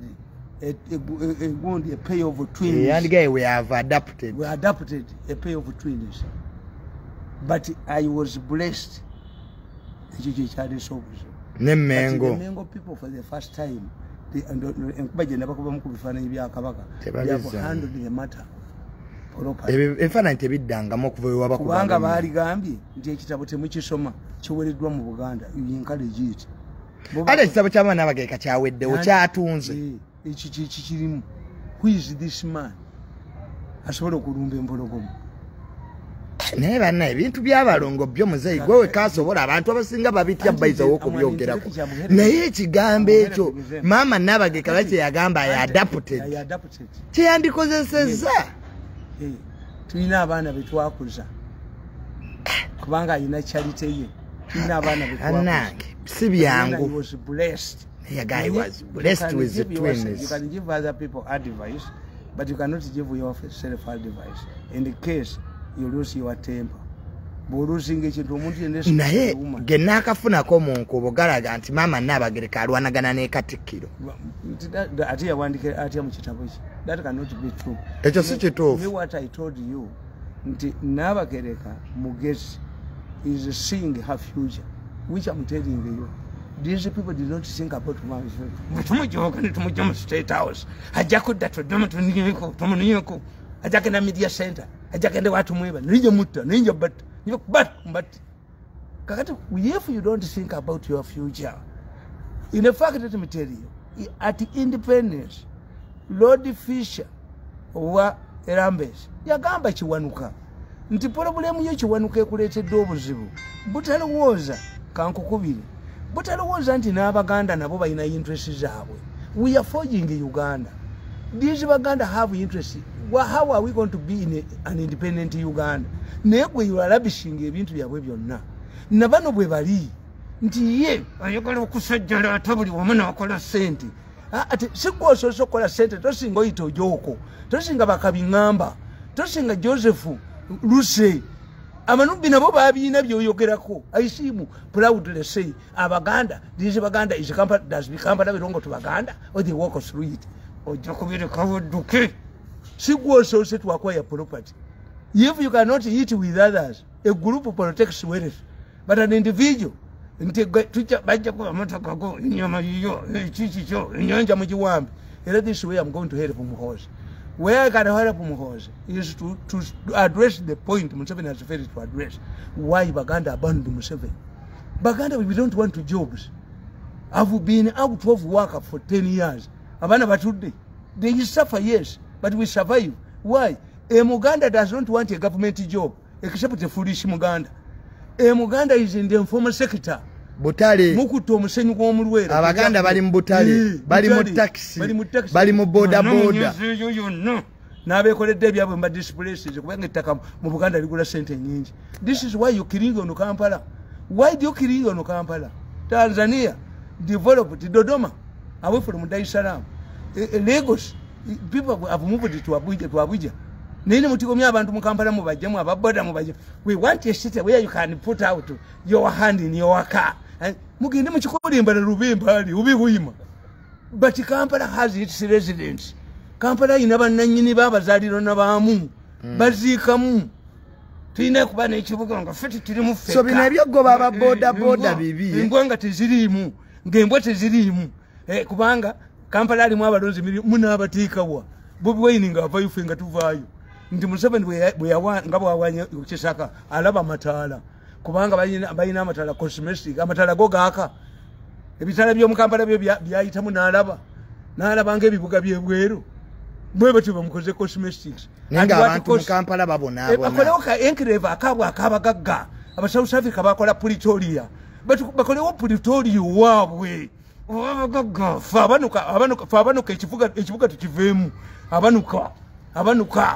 a pair of twins. Yandigaye we have adapted. We adapted a pair of twins. But I was blessed. Ekyo kye kyaleese obuzibu. N'Emmengo. The Mengo people for the first time, enkuba gye nabakubamu ku bifaananyi bya Kabaka, they have handled the matter. Ebifaananyi tebiddangamu okuva we wabakuba. Kubanga baaligambye nti ekitabo temukisoma kiwereddwa mu Buganda, you encourage it. Ate ekitabo kya maama Nabagereka kyaweddewo, kyatunze. Ekiki kirimu. Who is this man? Asobola okulumba empologoma. Naye banna ebintu by'abalongo byo muzeeyi gwe wekka asobola, abantu abasinga babitya bayizawo okubyogerako. Naye ekigambo ekyo maama Nabagereka lwaki yagamba I adapted. Kye yandikozesezza. Tulina abaana be twakuza kubanga alina charity ye. Tulina abaana be twakuza. Annange si byangu. He was blessed. The guy was blessed with the twins. You can give other people advice, but you cannot give yourself advice. In the case you lose your temper. Bw'olusinga ekintu omuntu yenna. Naye ge naakafunako mu nkubo galaga nti maama Nabagereka alwanagana ne Katikkiro. Ate yawandiika atya mu kitabo kye? That cannot be true. Ekyo si kituufu. Me what I told you nti Nabagereka mugezi is seeing her future, which I'm telling you. These people did not think about tumujooka ne tumujja mu State House. Ajja kudda tuddemu tumunyeko. Ajja kenda media center. Ajja kenda watu mweba. Ninja mutta, ninja batta. But kakati, if you don't think about your future, in fact, let me tell you, at independence, Lord Fisher owa Erambes yagamba Kiwanuka nti problemu yo Kiwanuka ekuleetedde obuzibu butalowooza, kankukubire, butalowooza nti n'Abaganda nabo balina interest zaabwe. We are forging Uganda. These Baganda have interest. Well, how are we going to be in an independent Uganda? Naye gwe you are rubbishing ebintu byabwe byonna. Na bano bwe bali nti ye ayagala okusajjala ate buli wamu n'akola ssente. Ate si gwe osoose okukola ssente, tosinga oyita Ojoko, tosinga Bakabiŋŋamba, tosinga Joseph Luse. Abanubbi nabo babiina byoyogerako. I see him proudly say Abaganda, this Baganda is Kampala, does Kampala belong to Baganda or they walk through it? Ojja kubireka budduke. Sigwosoose to acquire property. If you cannot eat with others, a group protects wealth, but an individual nti bajja kuba motoka go ennyama yiyo ekiki kyo ennyanja mugiwambe. Era this way I'm going to help Muhoozi. Where I can help Muhoozi is to address the point Museveni has failed to address. Why Baganda abandoned Museveni? Baganda, we don't want to jobs. I've been out of work for 10 years. Abaana batudde. They suffer, yes, but we survive. Why? A Muganda does not want a government job, except a foolish Muganda. A Muganda is in the informal sector. Butale. Mukuto omusenyu gw'omulwera. Abaganda bali mu butale, bali mu taxi, bali mu boda boda. N'abeekoledde ebyabwe mu displaces kubanga ettaka mu Buganda ligula ssente nnyingi. This is why you killing on Kampala. Why do you killing on Kampala? Tanzania developed Dodoma away from Dar es Salaam. Lagos, people have moved to Abuja. Naye mutigomya abantu mu Kampala mubajjemu ababoda mubajjemu. We want a city where you can put out your hand in your car. Mugende mukikole embala lubemba ali ubi buyima. But Kampala has its residents. Kampala ina bannannyini b'abazaaliro n'abaamu. Baziikamu. Tulina kuba n'ekibuga nga ffe teturimu ffekka. So bino ebyogoba aba boda boda bibi. Embwa nga teziriimu. Ng'embwa teziriimu. Kubanga Kampala alimu abalonzi munaabateekawa. Bobi Wine ng'avaayo ffe nga tuvaayo. Nti Museveni nga bw'awanya Kisaka alaba amataala. Kubanga balina amataala cosmetic, amataala go gaaka. Ebitaala by'omu Kampala byo byayitamu n'alaba. N'alaba ng'ebibuga by'ebweru. Bwe batyo bamukoze cosmetics. Naye ng'abantu mu Kampala babonaabona. Bakolewo ka enclave akaabwe ak'abagagga. Aba South Africa bakola Pretoria. Bakolewo Pretoria waabwe. Abagagga ffe abanuka ekibuga tukiveemu. Abanuka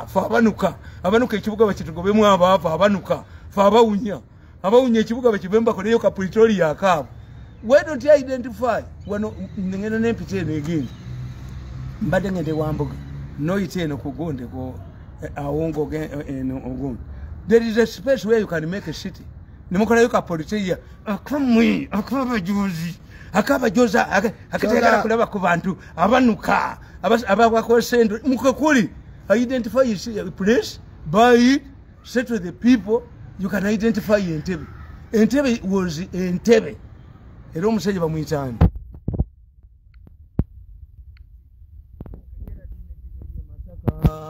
fe abanuka ekibuga bakitugobemu abaavu abanuka fe abawunya ekibuga bakivemu bakoleyo ka Pretoria akaabwe. Why don't you identify? Wano ngenda n'empita eno egindi. Mbadde ngende Wambuga. Noyita eno ku gundi ku awongo eno ogundi. There is a space where you can make a city. Ne mukolayo ka Pretoria akamwe akabajozi. Akabajoza akategala kulaba ku bantu abanuka abakosendo mukakuli. Identify a place, buy it, settle the people. You can identify Entebbe. Entebbe was Entebbe. Era omusajja bamuyita ani?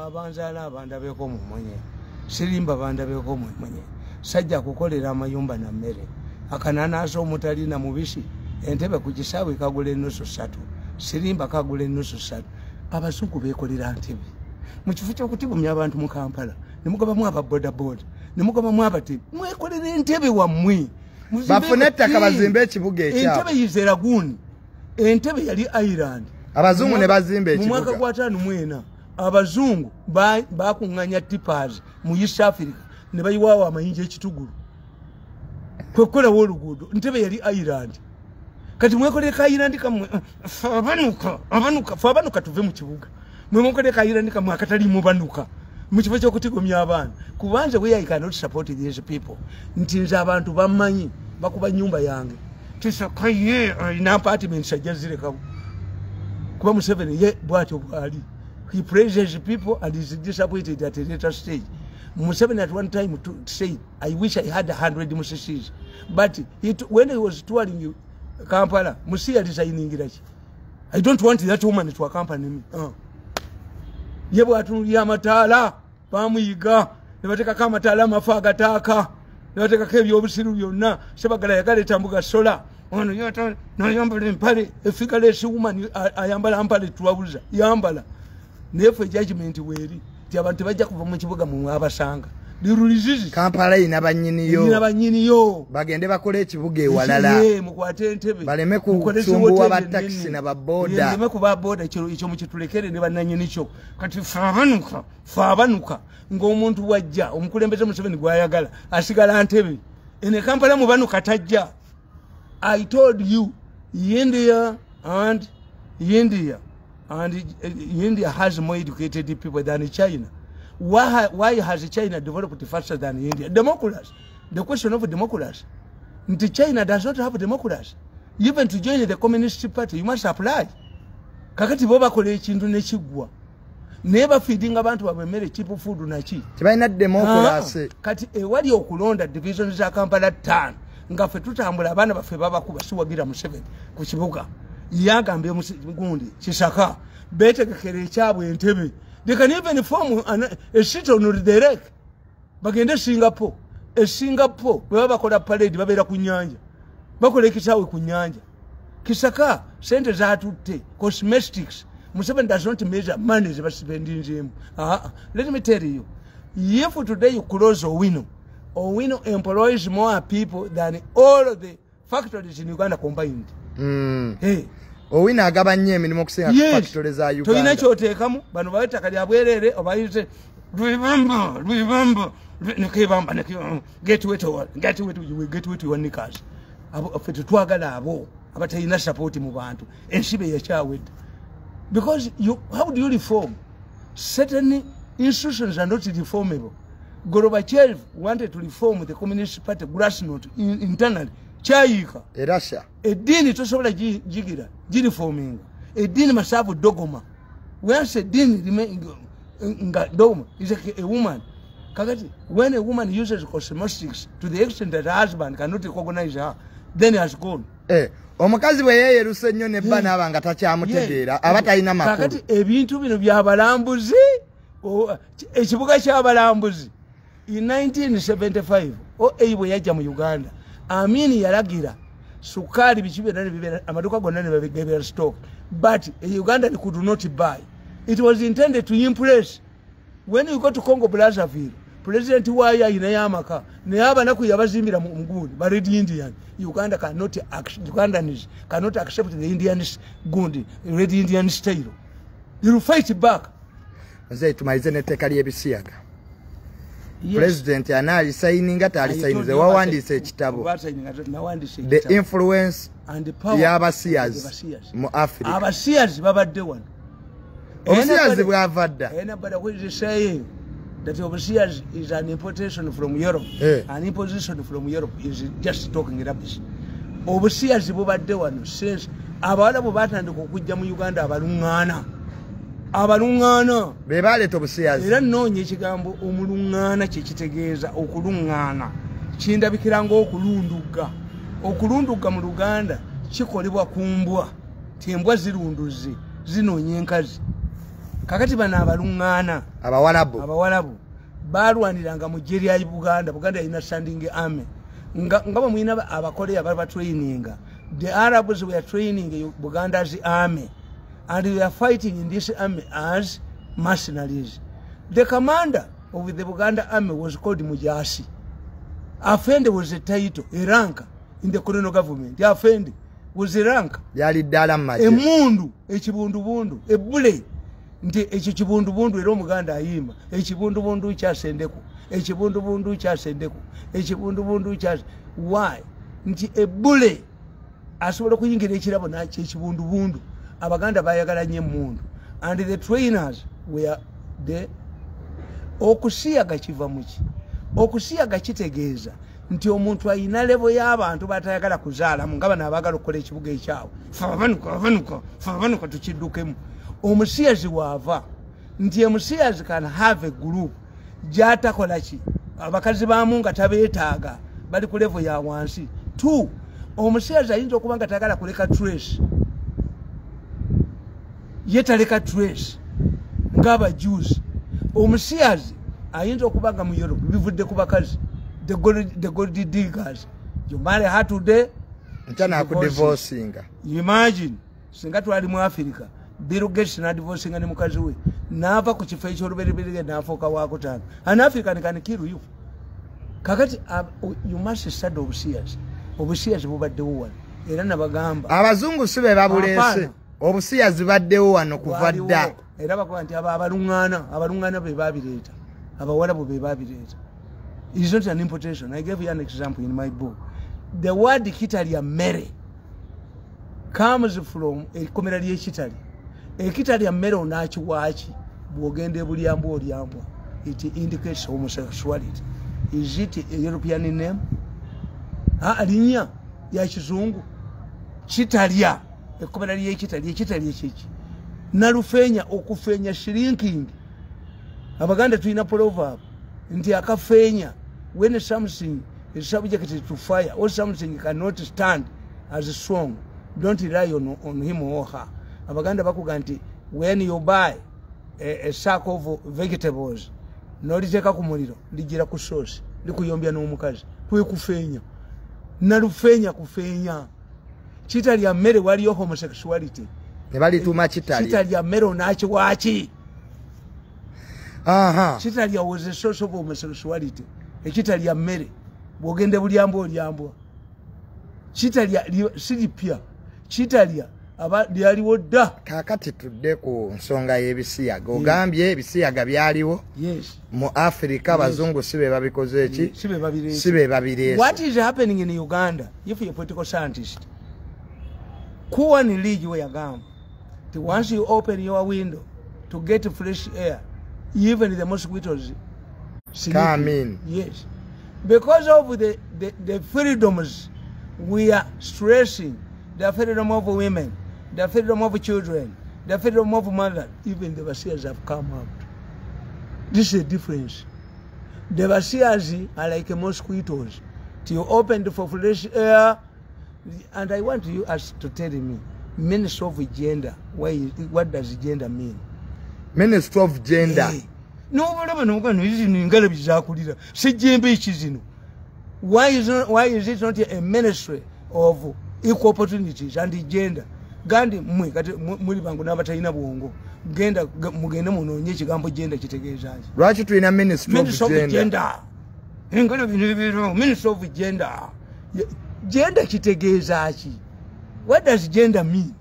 Abanzaala abandabeko mumunye. Sirimba bandabeko mumunye. Sajja kukolera amayumba na mmere. Akananaaso omutalina mubisi. Entebbe ku kisaawe kagula ennusu 3. Sirimba kagula ennusu 3. Abazungu beekolera Entebbe. Mu kifo ky'okutigomya abantu mu Kampala, ne mugobamu aba boda boda, ne mugobamu abati, mwekolere Entebbe wammwe. Bafune ettaka bazimbe ekibuga ekyabwe. Entebbe is a lagoon. Entebbe yali island. Abazungu ne bazimba ekibuga. Mu mwaka gwa 54 abazungu bakuŋŋaanya tippers mu East Africa ne bayiwaawo amayinja ekitugulu. Kwe kukolawo oluguudo. Entebbe yali island. Kati mwekolere ka island kammwe, ffe abanuka tuve mu kibuga. Mwe ka island kammwe akataliimu banuka. Mu kifo ky'okutigomya abaana. Kubanze where I cannot support these people. Nti nze abantu bammanyi bakuba nnyumba yange. Kisaka ye alina apartments ajja zirekawo. Kuba Museveni ye bw'atyo bw'ali. He praises people and is disappointed at a later stage. Museveni at one time said, I wish I had 100 Musisis. But when he was touring Kampala, Musi resigning. I don't want that woman to accompany me. Ye bw'atunuulira amataala bamuyiga ne bateekako amataala amafu agataaka ne bateekako ebyobusiru byonna. Sebagala yagaleeta mbuga sola. Ono nayambala empale efigure woman ayambala mpale tuwabuza yambala. Naye ffe judgment weeri nti abantu tebajja kuva mu kibuga mwe abasanga. Lirulizizi. Kampala ina bannyiniyo. Ina bannyiniyo. Bagende bakole ekibuga ewalala. Mukwate Entebbe. Baleme kusumbuwa ba taxi na ba boda. Baleme kuba boda ekyo mukitulekere ne bannannyini kyo. Kati ffe abanuka ng'omuntu wajja omukulembeze Museveni gw'ayagala asigala Entebbe. Ene Kampala mu banuka tajja. I told you India and India has more educated people than China. Why has China developed faster than India? Democracy. The question of democracy. Nti China does not have democracy. Even to join the Communist Party, you must apply. Kakati bo bakola ekintu nekiggwa. Naye bafeedinga abantu babwe emmere, cheap food naki. Tebalina democracy. Kati ewali okulonda division za Kampala 5 nga ffe tutambula, abaana baffe babakuba. Siwagira Museveni ku kibuga. Yagambye gundi Kisaka betegekera ekyabwe Entebe. They can even form a seat on the lake. Bagende Singapore. E Singapore bwe baba bakola parade babeera ku nnyanja, bakola ekisaawe ku nnyanja. Kisaka sente zatutte cosmetics. Museveni does not measure money zebasipendinzemu. Ah, let me tell you, if today you close Owino, Owino employs more people than all of the factories in Uganda combined. Hey. Owino agaba nnyo emirimu okusinga ku factory za Tolina Uganda. Kyoteekamu bano bawe ettaka lya bwereere, obayise lwibamba lwibamba nekibamba nekibamba, get wet, get wet, you get wet your knickers. Abo ffe tetwagala abo abatalina support mu bantu. Ensi be yakyawedde, because you, how do you reform? Certain institutions are not reformable. Gorbachev wanted to reform the Communist Party glasnost internally, kyayika. E Russia. Eddiini tosobola gigira gireforminga. Eddiini must have dogma. Once eddiini nga dogma is like a woman. Kakati when a woman uses cosmetics to the extent that her husband cannot recognize her, then has gone. Eh, omukazi bwe yeeyeruse ennyo ne bba n'aba nga takyamutegeera, aba talina makulu. Kakati ebintu bino byabalambuzi, ekibuga ky'abalambuzi. In 1975 oa bwe yajja mu Uganda, Amini yalagira sukaali biki byonna ne bibeera, amaduuka gonna ne babigebera stock, but a Ugandan could not buy. It was intended to impress. When you go to Congo Brazzaville, president waayo ayinayo amaka, naye abanaku yabazimbira mu gundi ba Red Indian. Uganda cannot, Ugandans cannot accept the Indian gundi, Red Indian style. You will fight back. Nze tumalize n'etteeka ly'ebisiyaga. Yes. President anaalisayininga taalisayinize? Wawandiise ekitabo Nawandiise The ekitabo. Influence And the power y'abasiyazi of the Basiyazi. mu Africa. Abasiyazi babadde wano. Obusiyazi bwava dda. Anybody who is saying that obusiyazi is an importation from Europe, an imposition from Europe, is just talking rubbish. Obusiyazi bubadde wano since abawala bwe batandika okujja mu Uganda, abaluŋŋaana, abaluŋŋaana. Be baleeta obusiyazi. Era nnoonya ekigambo omuluŋŋaana kyekitegeeza. Okuluŋŋaana kindabikira ng'okulundugga. Okulundugga mu Luganda kikolebwa ku mbwa, ti embwa zirunduze zinoonya enkazi. Kakati bano abaluŋŋaana, Abawalabu, abawalabu balwaniranga mu ggye lya Buganda. Buganda yalina standing army nga bwe mulina Abakoleya babatraininga. The Arabs were training Buganda's army and they were fighting in this army as mercenaries. The commander of the Buganda army was called Mujasi. Afende was a title, a rank in the colonial government. The Afende was a rank. Lyali ddala mu magye. Emundu, ekibundubundu, ebbule, nti ekyo kibundubundu. Era Omuganda ayimba ekibundubundu kyasendeko, ekibundubundu kyasendeko, ekibundubundu kya why, nti ebbule asobola okuyingira ekirabo nakyo ekibundubundu. Abaganda bayagala nnyo emmundu and the trainers were the okusiyaga kiva muki? Okusiyaga kitegeeza nti omuntu ayina level y'abantu batayagala kuzaalamu, nga bano abaagala okukola ekibuga ekyabwe. Fe abanuka, abanuka, fe abanuka tukiddukemu. Omusiyazi waava nti omusiyazi can have a group gyatakola ki, abakazi baamu nga tabeetaaga, bali ku level ya wansi. Two, omusiyazi ayinza okuba nga tayagala kuleka trace, ye taleka trace ng'abajuzi. Omusiyazi ayinza okuba nga mu Europe bivudde ku bakazi, the gold diggers. You marry her today, Nkya nakudivosinga. You imagine singa twali mu Africa, Bill Gates nadivosinga ne mukazi we, naava ku kifo ekyolubereberye nafuuka wakutaano. An African can kill you. Kakati you must study obusiyazi. Obusiyazi bubaddewo wano, era nabagamba. Abazungu si be babuleese. Hapana. Obusiyazi baddewo wano kuva Waliwo. dda. Era bakuba nti abo abaluŋŋaana, abaluŋŋaana be babireeta, abawalabu be babireeta. Is not an importation. I gave you an example in my book. The word kitalya mmere comes from ekkomera ly'ekitali. Ekitalya mmere onaakiwaaki? Bw'ogenda ebulyambwa olyambwa. It indicates homosexuality. Is it a European name? Linnya ya kizungu. Kitalya, ekkomera ly'ekitalya, ekitalya kiki? Nalufeenya, okufeenya, shrinking. Abaganda tulina proverb nti akafeenya, when something is subjected to fire or something cannot stand as strong, don't rely on him or her. Abaganda bakuga nti when you buy a sack of vegetables n'oliteeka ku muliro, ligira ku sauce, likuyombya n'omukazi. Kwe kufeenya. Nalufeenya, kufeenya. Kitalya mmere, waliyo homosexuality. Ne balituuma kitalya. Kitalya mmere onakiwaaki? Kitalya was a source of homosexuality. Ekitalya mmere, bw'ogenda bulyambwa olyambwa. Kitalya siripya. Kitalya aba lyaliwo dda. Kaakati tudde ku nsonga y'ebisiyaga. Ogambye ebisiyaga byaliwo mu Africa, abazungu si be babikoze eki? Si be babireese. Si be babireese. What is happening in Uganda, if you're a political scientist, Kuwan League we yagamba nti once you open your window to get fresh air, even the mosquitoes sleep. Come in. Yes. Because of the freedoms we are stressing, the freedom of women, the freedom of children, the freedom of mother, even the Basias have come out. This is the difference. The Basias are like mosquitoes. You opened for fresh air, and I want you as to tell me, Minister of Gender, what does gender mean? Minister of Gender. Hey. Why is it not a ministry of equal opportunities and gender? Gandi mwe kati muli bangu n'abatalina bwongo, genda mugende munoonye ekigambo gender kitegeeza ki. Lwaki tulina Ministry of Gender? Gender. Engalo bino bibeerawo, Ministry of Gender. Gender kitegeeza ki? What does gender mean?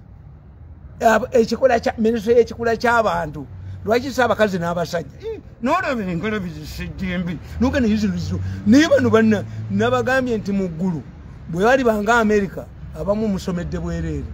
Ekikula kya ministry, ekikula ky'abantu, lwaki si abakazi n'abasajja? N'olaba engalo bizisejjembi nugenda yiziruziru. Naye bano banna nabagambye nti mu ggulu bwe bali banga America, abamu musomedde bwereere.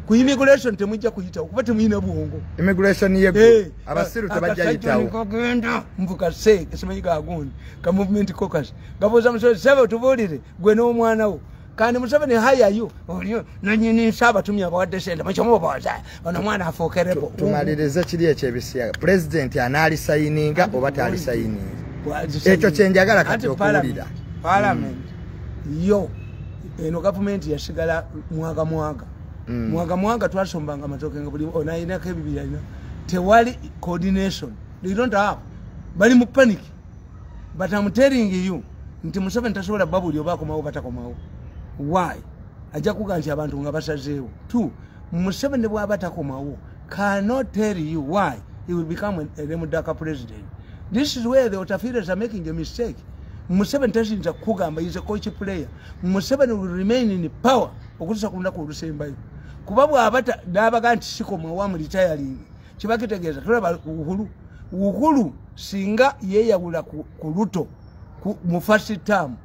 Ku immigration temujja kuyitawo kuba temuyina bwongo. Immigration yeggulu, abasiru tebajja yitawo. Kagenda nvuka se simanyi gagundi ka movement caucus gabuuza Museveni, sebe tubuulire gwe n'omwana wo. Kandi Museveni hayayo olio nanyini nsaba tumye abawadde sente mukyomubuuza ono omwana afuuke rebel. Tumalirize kiri ekyebisiyaga. Pulezidenti anaalisayininga oba taalisayininga? Ekyo kyenjagala kati okuwulira. Parliament yo eno gavumenti yasigala mwaga mwaga. Mwaga mwaga, twasombanga amatooke nga buli onayinako ebibiri alina. Tewali coordination. They don't have. Bali mu panic. But I'm telling you nti Museveni tasobola babuli oba akomawo batakomawo. Why? Ajja kuga nti abantu nga basazeewo. Two, Museveni bw'aba takomawo cannot tell you why he will become a lame duck president. This is where the Otafiires are making a mistake. Museveni tayinza kugamba is a coach player. Museveni will remain in power okutuusa ku lunaku olusembayo. Kuba bw'aba n'abaga nti sikomawo, am retiring, kiba kitegeeza tulaba Uhuru. Uhuru singa yeeyawula ku Ruto mu first term,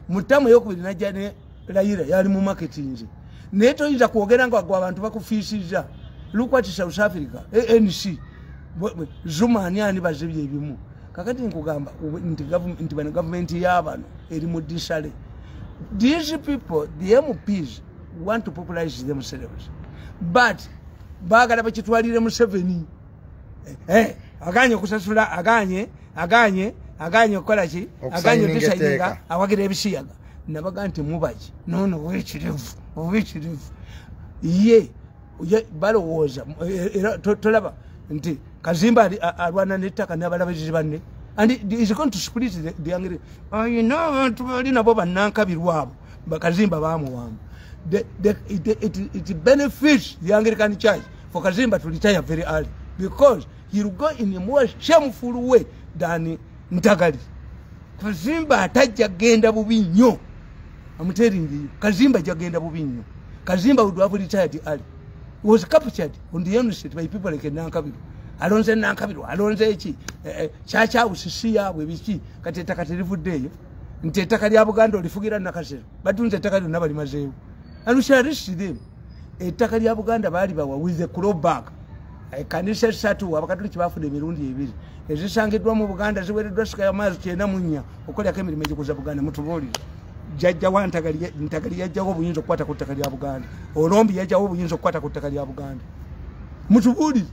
mu term eyokubiri najja ne Raila, yali mu marketing. Naye toyinza kwogera nga gwe abantu bakufiisizza. Look at South Africa, ANC, Zuma ani ani bazibye ebimu. Kakati nkugamba nti bano gavumenti y'abano eri mu disale. These people, the MPs, want to popularize themselves, but baagala bakitwalire Museveni. Aganye okusasula, aganye aganye aganye okukola ki, aganye okusayininga awagira ebisiyaga. Nabaga nti mubaki nono owekirevu owekirevu ye balowooza era tolaba nti Kazimba alwana n'ettaka n'abalabirizi banne, and is going to split the angry. Ayina abantu bali nabo bannankabirwa abo bakazimba bamuwamba. It benefits the Anglican Church for Kazimba to retire very early, because he will go in a more shameful way than Ntagali. Kazimba atajja genda bubi nnyo. I'm telling you, Kazimba ajja genda bubi nnyo. Kazimba would have retired early. He was captured on the university by people like Nankabirwa. Alonze Nankabirwa, alonze eki, church house si yaabwe biki, kati ettaka terivuddeeyo. Nti ettaka lya Buganda olifugira Nakasero. Batunze ettaka lyonna balimazeewo. And we shall arrest them. Ettaka lya Buganda baali bawa with the clawback. Ekanisa 3 abakatoliki bafuna emirundi 2 ezisangiddwa mu Buganda ziweereddwa sika y'amaazi 94 okukolerako emirimu egikuza Buganda. Mutubuulire, jjajja wa Ntagali yajjawo obuyinza okukwata ku ttaka lya Buganda, Olombi yajjawo obuyinza okukwata ku ttaka lya Buganda. Mutubuulire,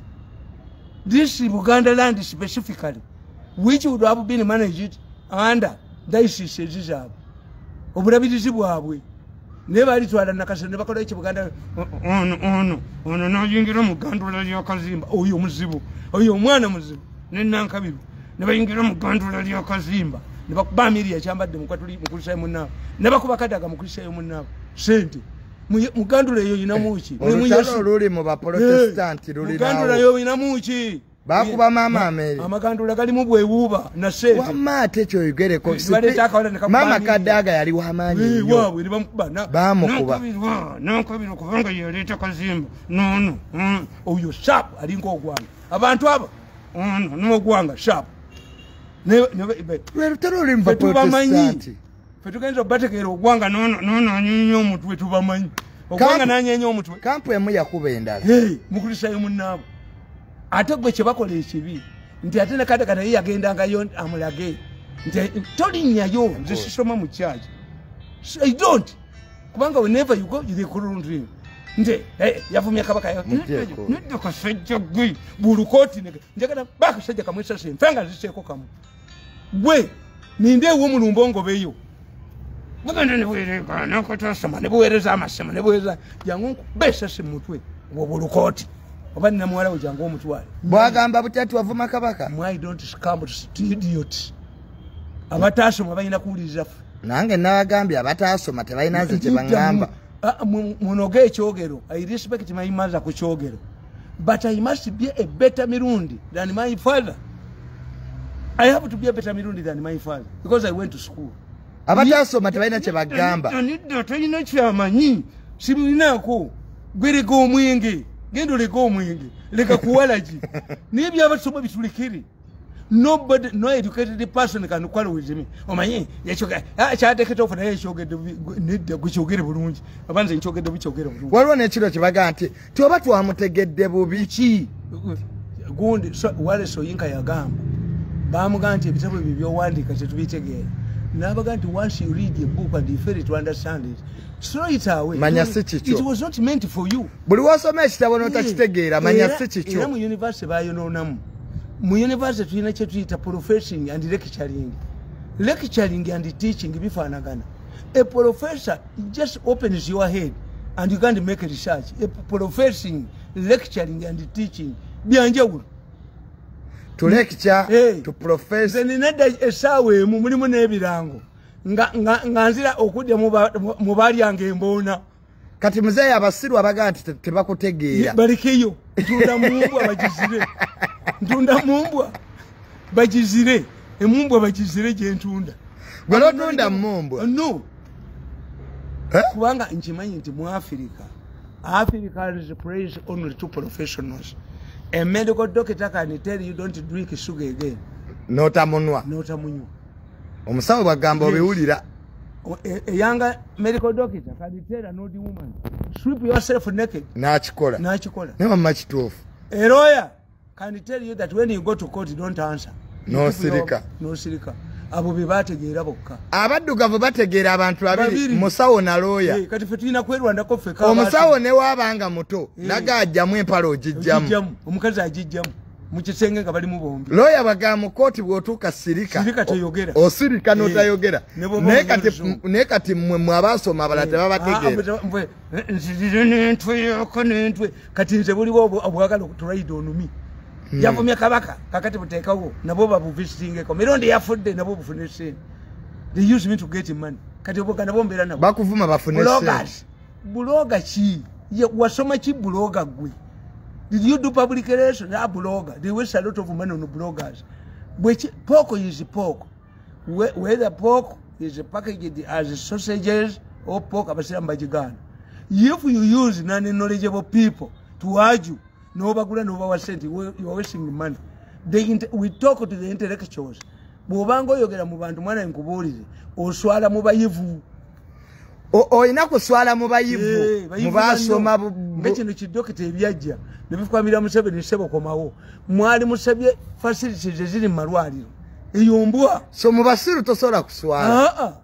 this Buganda land specifically which would have been managed under diocese ezizaabwe, obulabirizi bwabwe, naye balitwala Nakasero ne bakola ekibuganda. Ono ono nayingira mu gandula ly'akazimba, oyo muzibu, oyo omwana muzibu ne Nankabirwa ne bayingira mu gandula ly'akazimba ne bakuba Amiri yakyambadde mukulisayo munnaabwe ne bakuba Kadaga mukulisayo munnaabwe sente mu gandula eyo yinamuki? Olutalo oluli mu baprotestanti luli mugandula eyo yinamuki? Bakuba mama Ameri. Amagandula galimu bwewuuba na sente. Wamma ate kyoyogereko, mama Kadaga yali wamaanyi nnyo. Waabwe ne bamukuba bamukuba Nankabirwa kubanga yaleeta Kazimba nono oyo sharp alinga ogwanga abantu abo ono n'ogwanga sharp. Lwe lutalo oluli mu baprotestanti. Ffe tugenza obategeera ogwanga nono anyenya omutwe, tubamanyi ogwanga nanyenya omutwe. Kampu emu yakuba endala mukulisayo munnaabwe. Ate gwe kye bakola ekibi nti ate ne Kadaga naye yagendangayo amulage nti tolinnyayo, nze sisoma mu church, I don't, kubanga whenever you go they couldn't dream nti yavumye Kabaka nedda kasajja gwe bulukooti njagala bakasajja kamwesase nfanga nziseeko kamu gwe nindeewo omulumbo ngobeyo bugenda ne bwereeka nakatasoma ne buweereza amasemo ne buweereza jangu nkuba esasi mu mutwe obwo bulukooti oba nina muwala we jangu omutwale. Bwagamba butya nti wavuma Kabaka? I don't scam to idiot. Abataasoma balina kuwuliriza ffe. Nange nabagambye abataasoma tebalina nze kye baŋŋamba. Munoge ekyogero. I respect my mother ku kyogero, but I must be a better Mirundi than my father. I have to be a better Mirundi than my father because I went to school. Abataasoma tebalina kye bagamba. Nedda talina kyamanyi, sibulinaako. Gwerega omwenge, genda oleke omwenge, leka kuwalagi naye byabasoma bitulekere. Nobody, no educated person can quarrel with me. Omanyi kyateeketa ofu naye ekyogedde nedda gwe kyogere bulungi, oba nze nkyogedde bukyogere bulungi. Waliwo n'ekiro kye bagamba nti tioba twamutegedde bubi. Ki gundi Wale Soyinka yagamba, bamugamba nti ebitabo ebyo by'owandiika tetubitegeera. N'abaga nti once you read a book and you fail to understand it, throw it away. Manya si kikyo. It was not meant for you. Buli w'osoma ekitabo n'otakitegeera manya si kikyo. Era mu university baayonoonamu. Mu university tulina kye tuyita professing and lecturing. Lecturing and teaching bifaanagana. A professor just opens your head and you can't make a research. A professing, lecturing and teaching byanjawulo. To lecture, to profess. Nze nina dda essaawa emu mulimu n'ebirango nga nzira okudya mu balyanga emboona. Kati muzeeyi abasiru abagaa nti tebakutegeera. Balekeyo, ntunda mumbwa bagizire. Ntunda mumbwa bagizire, emumbwa bagizire gye ntunda. Gwe n'otunda mumbwa? No. Kubanga nkimanyi nti mu Africa, Africans praise only two professionals. A medical doctor can tell you don't drink sugar again. N'otamunywa. N'otamunywa. Omusawo bw'agamba obiwulira. A younger medical doctor can tell an old woman, sweep yourself naked. N'akikola. N'akikola. Naye wamma kituufu. A lawyer can tell you that when you go to court, don't answer. N'osirika. N'osirika. Abo be bategeera bokka. Abaddugavu bategeera abantu babiri, musawo na lawyer. Kati ffe tulina kwerwandako ffekka. Omusawo ne waabanga muto, naga ajjamu empale ogijjamu. Omukazi agijjamu. Mu kisenge nga balimu bombi. Lawyer bw'agamba mu kkooti bw'otuuka sirika. Sirika teyogera. Osirika n'otayogera. Naye kati mmwe abaasoma abalala tebabategeera. Nzirire n'entwe yako n'entwe. Kati nze buliwo obwagala to ride on me. Yavumye Kabaka kakati buteekawo nabo babuvisitingeko. Mirundi yafudde nabo bufune ssente. They use me to get money. Kati oboga nabo mbeera nabo. Bakuvuma bafune ssente. Blogger ki? Wasoma ki blogger gwe? Did you do public relations? Ah, blogger. They waste a lot of money on bloggers. Which pork is pork. Whether pork is packaged as sausages or pork abasiramu bagigana. If you use non-knowledgeable people to argue, n'obagula n'obawa sente, you are wasting money. We talk to the intellectuals. Bw'obanga oyogera mu bantu mwana nkubuulire, oswala mu bayivu. Olina kuswala mu bayivu, mu basoma ngekino kidokita ebyajja ne bifukamira Museveni ssebo komawo. Mwali musabye facilities eziri mu malwaliro. Eyo mbwa. So mu basiru tosobola kuswala.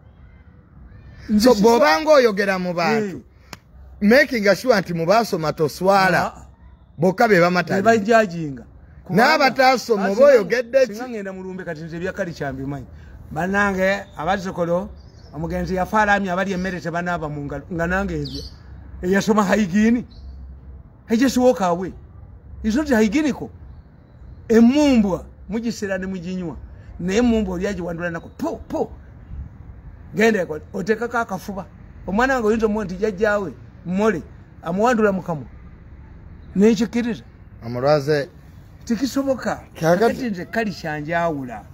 So bw'obanga oyogera mu bantu, making sure nti mu basoma toswala, bokka be bamatali. Bajajinga. N'abatasoma oba oyogedde ki? Singa ngenda mulumbe kati nze ebyakali kyambimanyi. Bannange abazzukulu omugenzi yafa alamye abali emmere tebanaaba mu ngalo nga nange ebyo. Eyasoma hygiene. I just walk away. It's not hygienical. Emumbwa mugisera ne muginywa. Naye emumbwa oli agiwandula nako po po. Genda otekako akafuba. Omwana wange oyinza omuwa nti jjajjaawe mmole amuwandula mu kamwa. Nekikkiriza. Amulwaze. Tekisoboka. Kakati nze kali kyanjawula.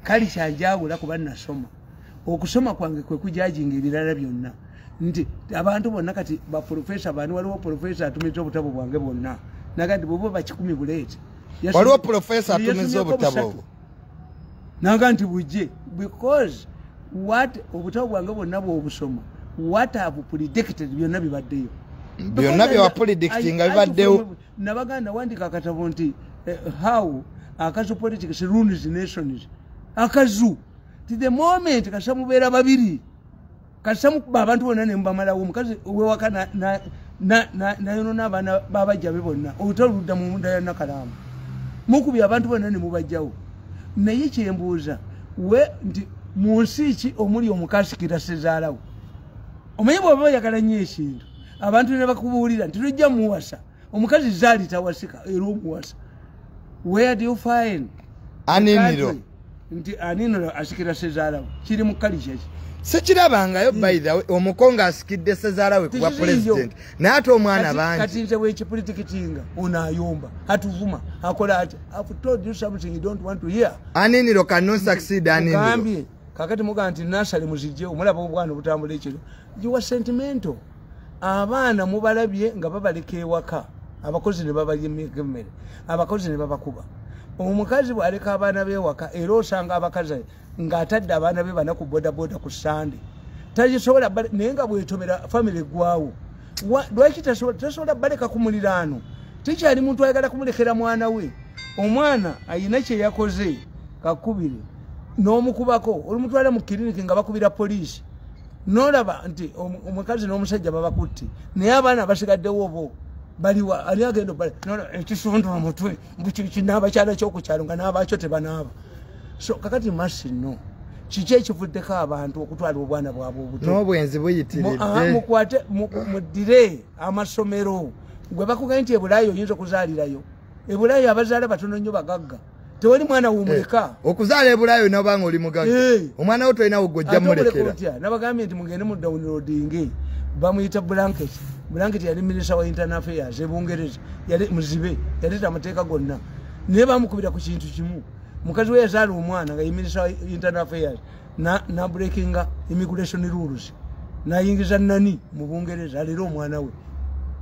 Kali kyanjawula kuba nasoma. Okusoma kwange kwe kujajinga ebirala byonna. Nti abantu bonna kati ba professor bani waliwo professor atumiza obutabo bwange bwonna. Naga nti bw'oba bakikumi buleete. Waliwo professor atumiza obutabo obwo. Naga nti bujje because what obutabo bwange bwonna bw'obusoma what have predicted byonna bibaddeyo. Byonna bye wapredictinga bibaddewo. Nabaganda wandika akatabo nti how akazu politics ruins nations. Akazu. To the moment kasamubeera babiri kasamukuba abantu bonna ne mbamalawo omukazi wewaka nayonona abaana babajja be bonna olutalo ludda mu nda ya Nakalama mukubye abantu bonna ne mubajjawo. Naye kyembuuza we nti mu nsi ki omuli omukasikira sezaalawo? Omanyi bw'oba oyagala nnyo ekintu abantu ne bakubuulira nti tojja muwasa omukazi zaali tawasika era omuwasa. Where do you find aniniro? Nti aniniro asikira sezaalawo kiri mu kalica ki? Sikirabangayo by the way omukongo asikidde sezaalawe kuba president naye ate omwana bangi. Kati nze wekipolitikitinga ono ayomba atuvuma akola ati I've told you something you don't want to hear. Aniniro cannot succeed aniniro. Mugambye kakati mugamba nti nasale muzijje omulaba obwana obutambula ekiro. You are sentimental. Abaana mubalabye nga babaleka ewaka abakozi ne babalya emmere abakozi ne babakuba. Omukazi bw'aleka abaana b'ewaka era osanga abakazi ng'atadde abaana be bana ku bodaboda ku Sande tagisobola naye nga bwetomera famire eggwawo. Lwaki tasobola baleka ku muliraano? Tekyali muntu ayagala kumulekera mwana we. Omwana ayina kye yakoze kakubire n'omukubako olumutwala mu kiriniki nga bakubira poliisi n'olaba nti omukazi n'omusajja babakutte naye abaana basigaddewo bo baliwa ali agenda ekisunda omutwe n'abakyala ky'okukyalo nga n'abakyo tebanaaba. So kakati masi no kiki ekivuddeko abantu okutwala obwana bwabwe obuto n'obwenzi buyitiridde. Mukwate muddire amasomero gwe bakugambye nti ebulaayo oyinza okuzaalirayo. Ebulaayo abazaala batono nnyo bagagga tewali mwana w'omuleka. Okuzaala ebulaayo n'obanga oli mugagga omwana wo tolinawo gw'ojja mulekera. Nabagambye nti mugende mu downloading bamuyita Blanket. Blanket yali minisita wa internal affairs e Bungereza yali muzibe yaleeta amateeka gonna naye bamukubira ku kintu kimu. Mukazi we yazaala omwana nga ye minisita wa internal affairs na breakinga immigration rules nayingiza nani mu Bungereza alere omwana we.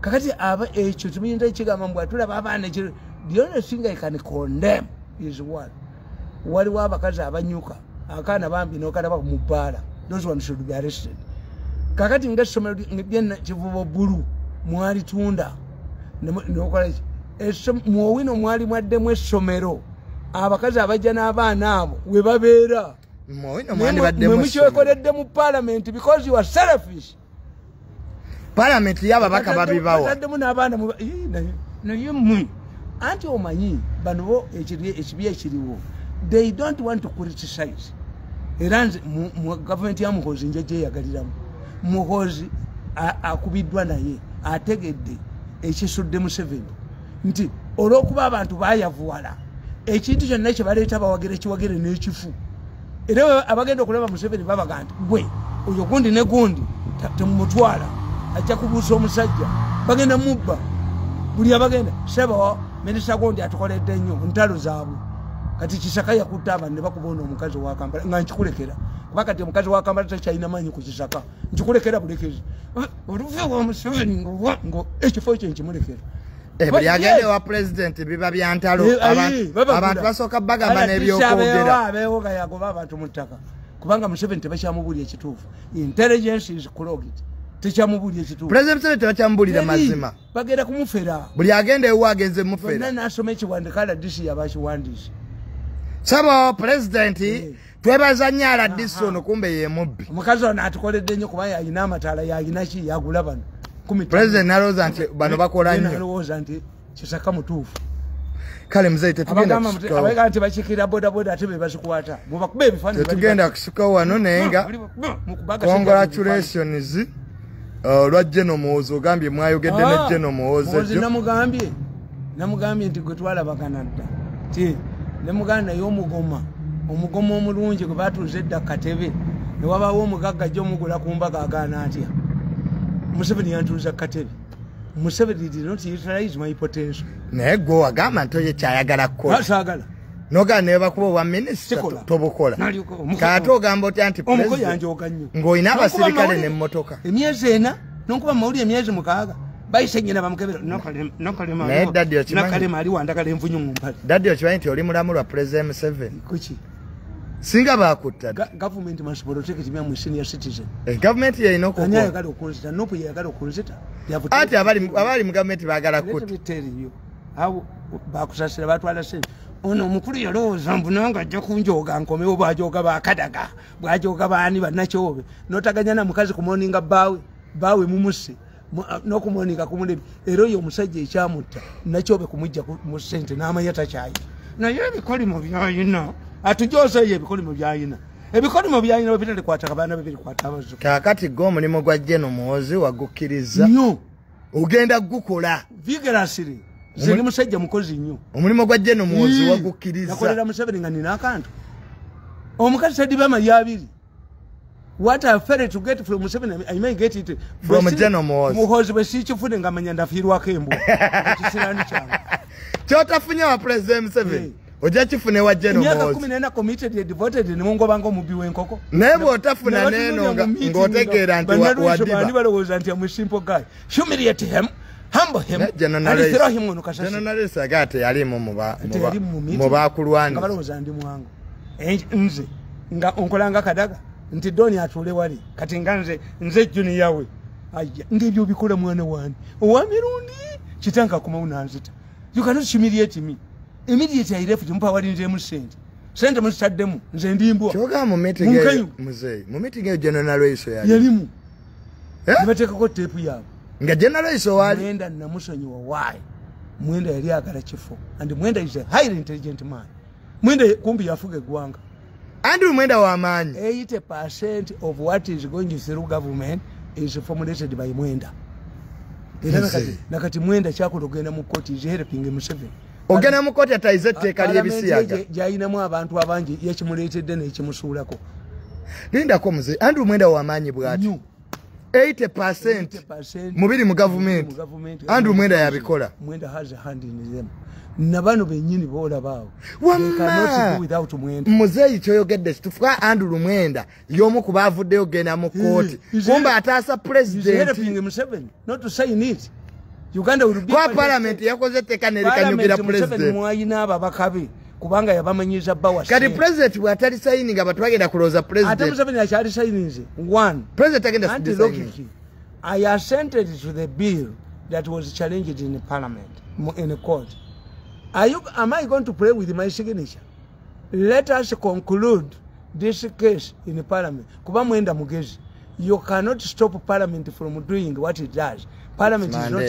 Kakati aba ekyo tumuyinza ekigamba mbw atulaba abaana ekiro. The only thing I can condemn is what waliwo abakazi abanyuka akaana bambi n'okalaba mu bbaala. Those ones should be arrested. Kakati ng'essomero Kivubo Bbulu mwalitunda nokola muowino mwali mwaddemu essomero abakazi abajja n'abaana abo we babeera mukyekoledde mu parliament because you are selfish. Parliament y'ababaka babibawa bataddemu n'abaana naye mmwe anti omanyi bano bo ekibi ekiriwo they don't want to criticize. Era nze mu gavumenti ya Muhoozi nje gyeyagaliramu. Muhoozi akubiddwa naye ategedde ekisudde Museveni nti olw'okuba abantu baayavuwala ekintu kyonna kye baleeta bawagire kiwagire n'ekifu. Era abagenda okulaba Museveni babaga nti gwe oyo gundi ne gundi temumutwala ajja kubuusa omusajja bagenda mubba buli abagenda seba minisita gundi atukoledde nnyo ntalo zaabwe. Kati Kisaka yakutta abantu ne bakuba ono omukazi wa Kampala nga nkikulekera kuba kati omukazi wa Kampala takyalina maanyi ku Kisaka nkikulekera bulekezi oluve wa Museveni ngo ekifo kye nkimulekera. Buli agenda wa president biba bya ntalo abantu basooka bagamba n'ebyokwogera abeewo nga yagoba abantu mu ttaka kubanga Museveni tebakyamubuulira ekituufu. Intelligence is clogged. Tekyamubulira ekituufu. President Museveni tebakyamubulira mazima. Bagenda kumufera. Buli agenda ewa agenze mufera. Bonna n'asoma ekiwandiiko RDC yabakiwandiise. Sabo president twebaza nnyo RDC ono kumbe ye mubbi. Omukazi ono atukoledde nnyo kuba yalina amataala yalina ki yagula bano. President n'alowooza nti bano bakola nnyo. N'alowooza nti Kisaka mutuufu. Kale mzee tetugenda kusukawo. Abaga nti bakiikirira bodaboda ate be bazikwata. Mubakube ebifaananyi. Tetugenda kusukawo wano naye nga congratulations olwa General Muhoozi ogambye mwayogedde ne General Muhoozi. Namugambye nti gwe twalabagana dda. Ti ne muganda y'omugoma omugoma omulungi gwe batuuza edda katebe ne wabaawo omugagga ajja omugula ku mbaga agaana atya. Museveni yantuuza katebe. Museveni did not utilize my potential. Naye gwe wagamba nti oye kyayagala kukola. Saagala. Noga ne bakuba wa minisita tobukola. Kaate ogamba otya nti president ng'olina abasirikale n'emmotoka. Emyezi 4 n'onkuba mawulire emyezi 6 bayise nnyina bamukebera Naye daddy okimanyi. Nakalema ali wandagala envunyu mu mpale. Daddy okimanyi nti oli mulamu lwa President Museveni. Kuki? Singa bakutta. Government must protect me, I'm a senior citizen. Government yeyina okukola. Ani ayagala okunzita? Nupu yeyagala okunzita. Ate abali mu government baagala kutta. Let me tell you. Abo bakusasira batwala ssente. Ono omukulu yalowooza mbu nange ajja kunjooga nkomewo bw'ajooga bakadaga bw'ajooga baani bannakyobe n'otaganya na mukazi kumoninga bbaawe mumusse n'okumoninga kumulebi era oyo omusajja ekyamutta nakyobe kumujja mu ssente n'amanya takyayina naye ebikolimo byayina atujooseeyo ebikolimo byayina ebikolimo byayina bwe bitalikwata abaana be birikwata abazzukulu. Kaakati gwe omulimu gwa General Muhoozi wagukkiriza nnyo ogenda gukola vigorously. Nze ndi musajja mukozi nnyo. Omulimu gwa General Muhoozi wagukkiriza. Nakolera Museveni nga nina akantu. Omukazi tadiba amalya abiri. What I failed to get from Museveni, I may get it from General Muhoozi. Muhoozi bwe siikifune nga manya ndafiirwako embwa. Ekisiraani kyange. Ky'otafunye wa President Museveni. Ojja kifune wa General Muhoozi. Emyaka 14 committed and devoted ne mungoba ng'omubbi w'enkoko. Naye bw'otafuna n'eno ng'otegeera nti wadiba. Bani balowooza nti I'm a simple guy. Humiliate him. Humble him. And throw him on kasasi. General Lewis agate yalimu mu bakulwani. Balowooza ndi mwangu. Nze nga onkolanga kadaga nti Doni atuule wali kati nga nze junior we. Ajja ng'ebyo bikola mwana wange. Owa mirundi kitanka kumawo nanzita. You cannot humiliate me. Immediately I left mpa wali nze mu sente. Sente muzitaddemu nze ndi mbwa. Kyoga mu meeting eyo muzeeyi. Mu meeting eyo General Lewis yali. Yalimu. Ne bateekako tape yaabwe. Nga General Lewis wali. Mwenda namusonyiwa why? Mwenda yali agala kifo. And Mwenda is a highly intelligent man. Mwenda kumbi yafuga eggwanga. Andrew Mwenda wa maanyi. 80% of what is going through government is formulated by Mwenda. Era nakati Mwenda kyakola ogenda mu court is helping Museveni. Ogenda mu court atayize etteeka ly'ebisiyaga. Gyayinamu abantu abangi yekimuleetedde n'ekimusuulako. Lindako muzeeyi. Andrew Mwenda wa maanyi bw'ati. 80% mubiri mu government. Andrew Mwenda yabikola. Mwenda has a hand in them. Nabano bennyini boolabaawo. They cannot do without Mwenda. Muzeeyi kyoyogedde kituufu Andrew Mwenda y'omu ku baavuddeyo genda mu kooti. Kumbe ataasa president. He's helping Museveni not to sign it. Uganda will be kwa parliament yakoze etteeka ne likanyugira president. Museveni mwayina ababaka be kubanga yabamanyiza bbawa. Kati president bw'atali signing abantu bagenda kulowooza president. Ate Museveni akyali signinze. One. President agenda signing. I assented to the bill that was challenged in the parliament, in the court. Am I going to play with my signature? Let us conclude this case in the parliament. Kuba Mwenda mugezi. You cannot stop parliament from doing what it does. Parliament is not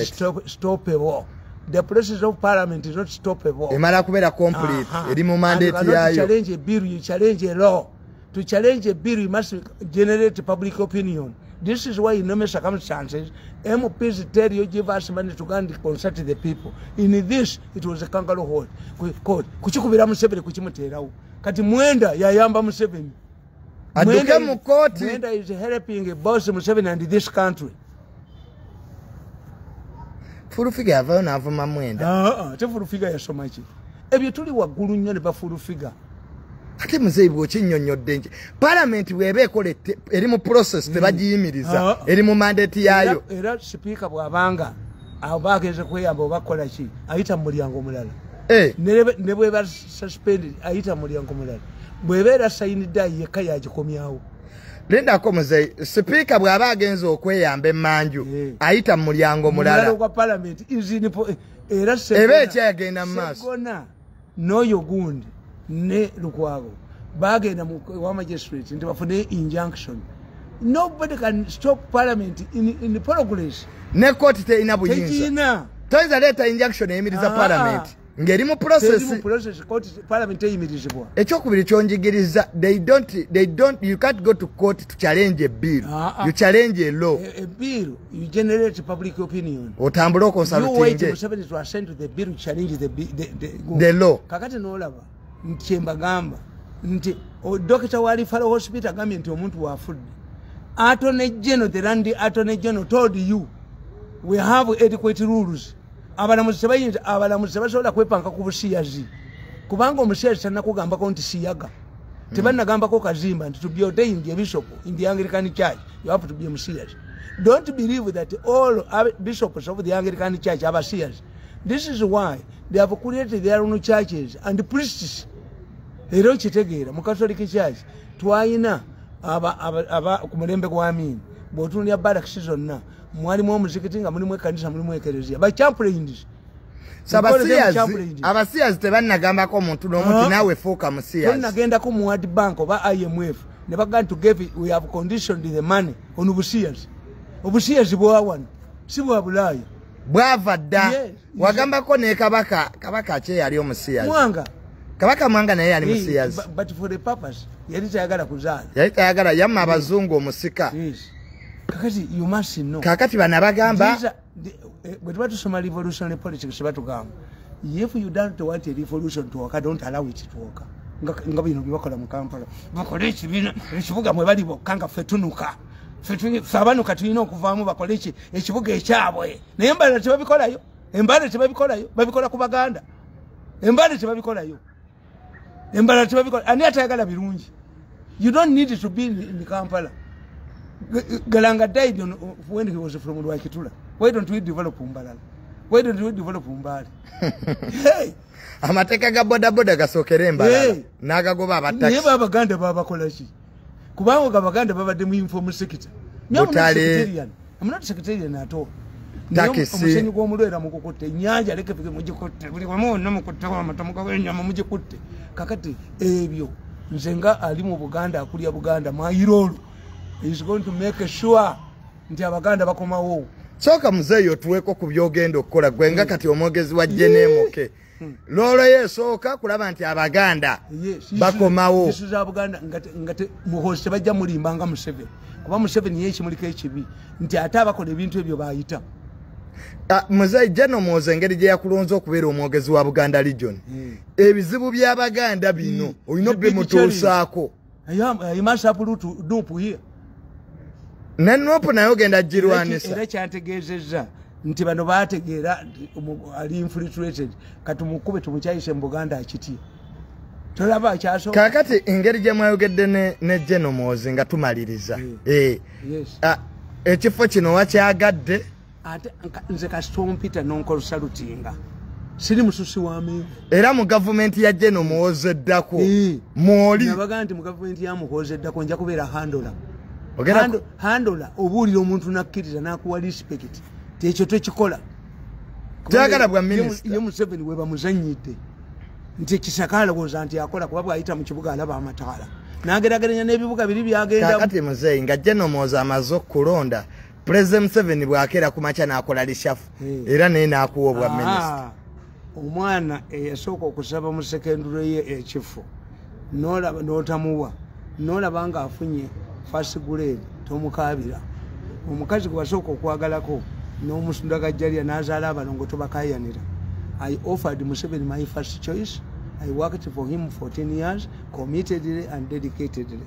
stoppable. The process of parliament is not stoppable. Emala kubeera complete. Eri mu mandate yayo. You challenge a bill, you challenge a law. To challenge a bill, you must generate public opinion. This is why in normal circumstances, MPs tell you, give us money to go and consult the people. In this, it was a kangaroo court. Kuchikubira Museveni kuchimuteerawo. Kati Mwenda yayamba Museveni. Adduke mu kooti. Mwenda is helping boss Museveni and this country. Full Figure yavaayo n'avuma Mwenda. Ate Full Figure yasoma ki? Ebyo tuli waggulu nnyo ne ba Full Figure. Ate muzeeyi bw'okinnyonnyodde nti parliament bw'eba ekola eri mu process tebagiyimiriza eri mu mandate yaayo. Era sipiika bw'abanga aba agenze kweyamba oba kukola ki ayita mu mulyango omulala. Ne bw'eba suspended ayita mu mulyango omulala. Bw'ebeera sayinidde yekka yagikomyawo. Lindako muzeeyi, sipiika bw'aba agenza okweyamba emmanju ayita mu mulyango mulala gwa parliament era eba ekyagenda mu maaso. Ssegona n'oyo gundi ne Lukwago bagenda wa magistrate nti bafune injunction. Nobody can stop parliament in progress. Ne kooti terina buyinza. Toyinza leeta injunction eyimiriza parliament ng'eri mu process. Parliament eyimirizibwa. Ekyokubiri kyonjigiriza, they don't you can't go to court to challenge a bill. You challenge a law. A bill, you generate public opinion. Otambule okonsultinge. You wait Museveni to assent to the bill, challenge the law. Kakati n'olaba nti mbagamba nti Dr. Wali Faro Hospital agambye nti omuntu wafudde. Attorney General, the Randi Attorney General told you we have adequate rules. Abalamuzi tebasobola kwepanka ku busiyazi, kubanga omusiyazi tannakugambako nti siyaga. Tebannagambako kazimba nti to be ordained a bishop in the Anglican Church you have to be a musiyazi. Don't believe that all bishops of the Anglican Church are basiyazi. This is why they have created their own churches and priests. Era okitegeera mu Catholic Church twayina aba ku mulembe gwa Amin, bw'otunulira barracks zonna mwalimu omuzikiti nga mulimu ekkanisa, mulimu ekereziya, ba chaplains. Abasiyazi tebannagambako omuntu n'omuti naawe fuuka musiyazi. Tonnagendako mu World Bank oba IMF ne bagamba nti give, we have conditioned the money on obusiyazi. Obusiyazi bwa wano si bwa Bulaaya, bwava dda. Wagambako ne Kabaka, Kabaka ki yali omusiyazi? Mwanga. Kabaka Mwanga naye yali musiyazi. But for the purpose yali tayagala kuzaala, yali tayagala, yamma abazungu omusika. Kakati you must know. Kakati bano abagamba bwe tuba tusoma revolutionary politics batugamba if you don't want a revolution to work, don't allow it to work. Nga bino bye bakola mu Kampala, bakole ekibiina ekibuga mwe bali bokka nga ffe tunuka, ffe abanuka tulina okuvaamu, bakole ekibuga ekyabwe. Naye Embalala tebabikolayo, Embalala tebabikolayo, babikola ku Baganda. Embalala tebabikolayo, Embalala tebabikola. Ani atayagala birungi? You don't need to be in Kampala. Galanga died when he was from Rwakitula. Why don't we develop Mbalala? Why don't we develop Mbale? Hey! Amateeka ga bodaboda gasookere Mbalala n'agagoba abatakisi. Naye Abaganda babakola ki? Kubanga Abaganda babadde mu informal sector. I'm not secretarian at all. Omusenyu gw'omulwera mugukutte, ennyanja leke fike mugikutte, buli wamu wonna mukutte, amata enyama mugikutte. Kakati ebyo nze nga ali mu Buganda akulya Buganda mayiroolo is going to make sure nti Abaganda bakomawo. Sooka muzeeyi otuweeko ku by'ogenda okukola gwe nga kati omwogezi wa Jenemoke. Loolo ye esooka kulaba nti Abaganda bakomawo. Issue za Buganda nga Muhoozi tebajja mulimba nga Museveni, kuba Museveni ye ekimuliko ekibi nti ate abakola ebintu ebyo bayita. Muzeeyi General Muhoozi engeri gye yakulonze okubeera omwogezi wa Buganda Region, ebizibu by'Abaganda bino olina obimutuusaako. I must uproot NUP here. Ne NUP naye ogenda girwanisa. Era kyantegeezezza nti bano baategeera ali infiltrated, kati mukube tumukyayise mu Buganda akitye. Tolaba akyasooka. Kaakati engeri gye mwayogedde ne General Muhoozi nga tumaliriza, ekifo kino wakyagadde? Ate nze kasita nonkonsultinga, siri mususi wa menvu. Era mu gavumenti ya General Muhoozi eddako mwoli? Nabaga nti mu gavumenti ya Muhoozi eddako nja kubeera handola. Handola obuulira omuntu nakkiriza n'akuwa respect, ekyo tekikola. Tayagala bwa minisita. Ye Museveni we bamuzannyidde nti ekisaka alowooza nti akola, kuba bw'ayita mu kibuga alaba amataala n'ageraageranya n'ebibuga biri byagenda. Kaakati muzeeyi nga General Muhoozi amaze okulonda, President Museveni bw'akeera ku makya n'akola lishafu era naye n'akuwa obwa minisita. Omwana eyasooka okusaba mu sekendule ye ekifo n'otamuwa, n'olaba ng'afunye first grade tomukaabira. Omukazi gwe wasooka okwagalako n'omusundagajjalya n'azaala abalongo tobakayanira. I offered Museveni my first choice. I worked for him 14 years, committedly and dedicatedly.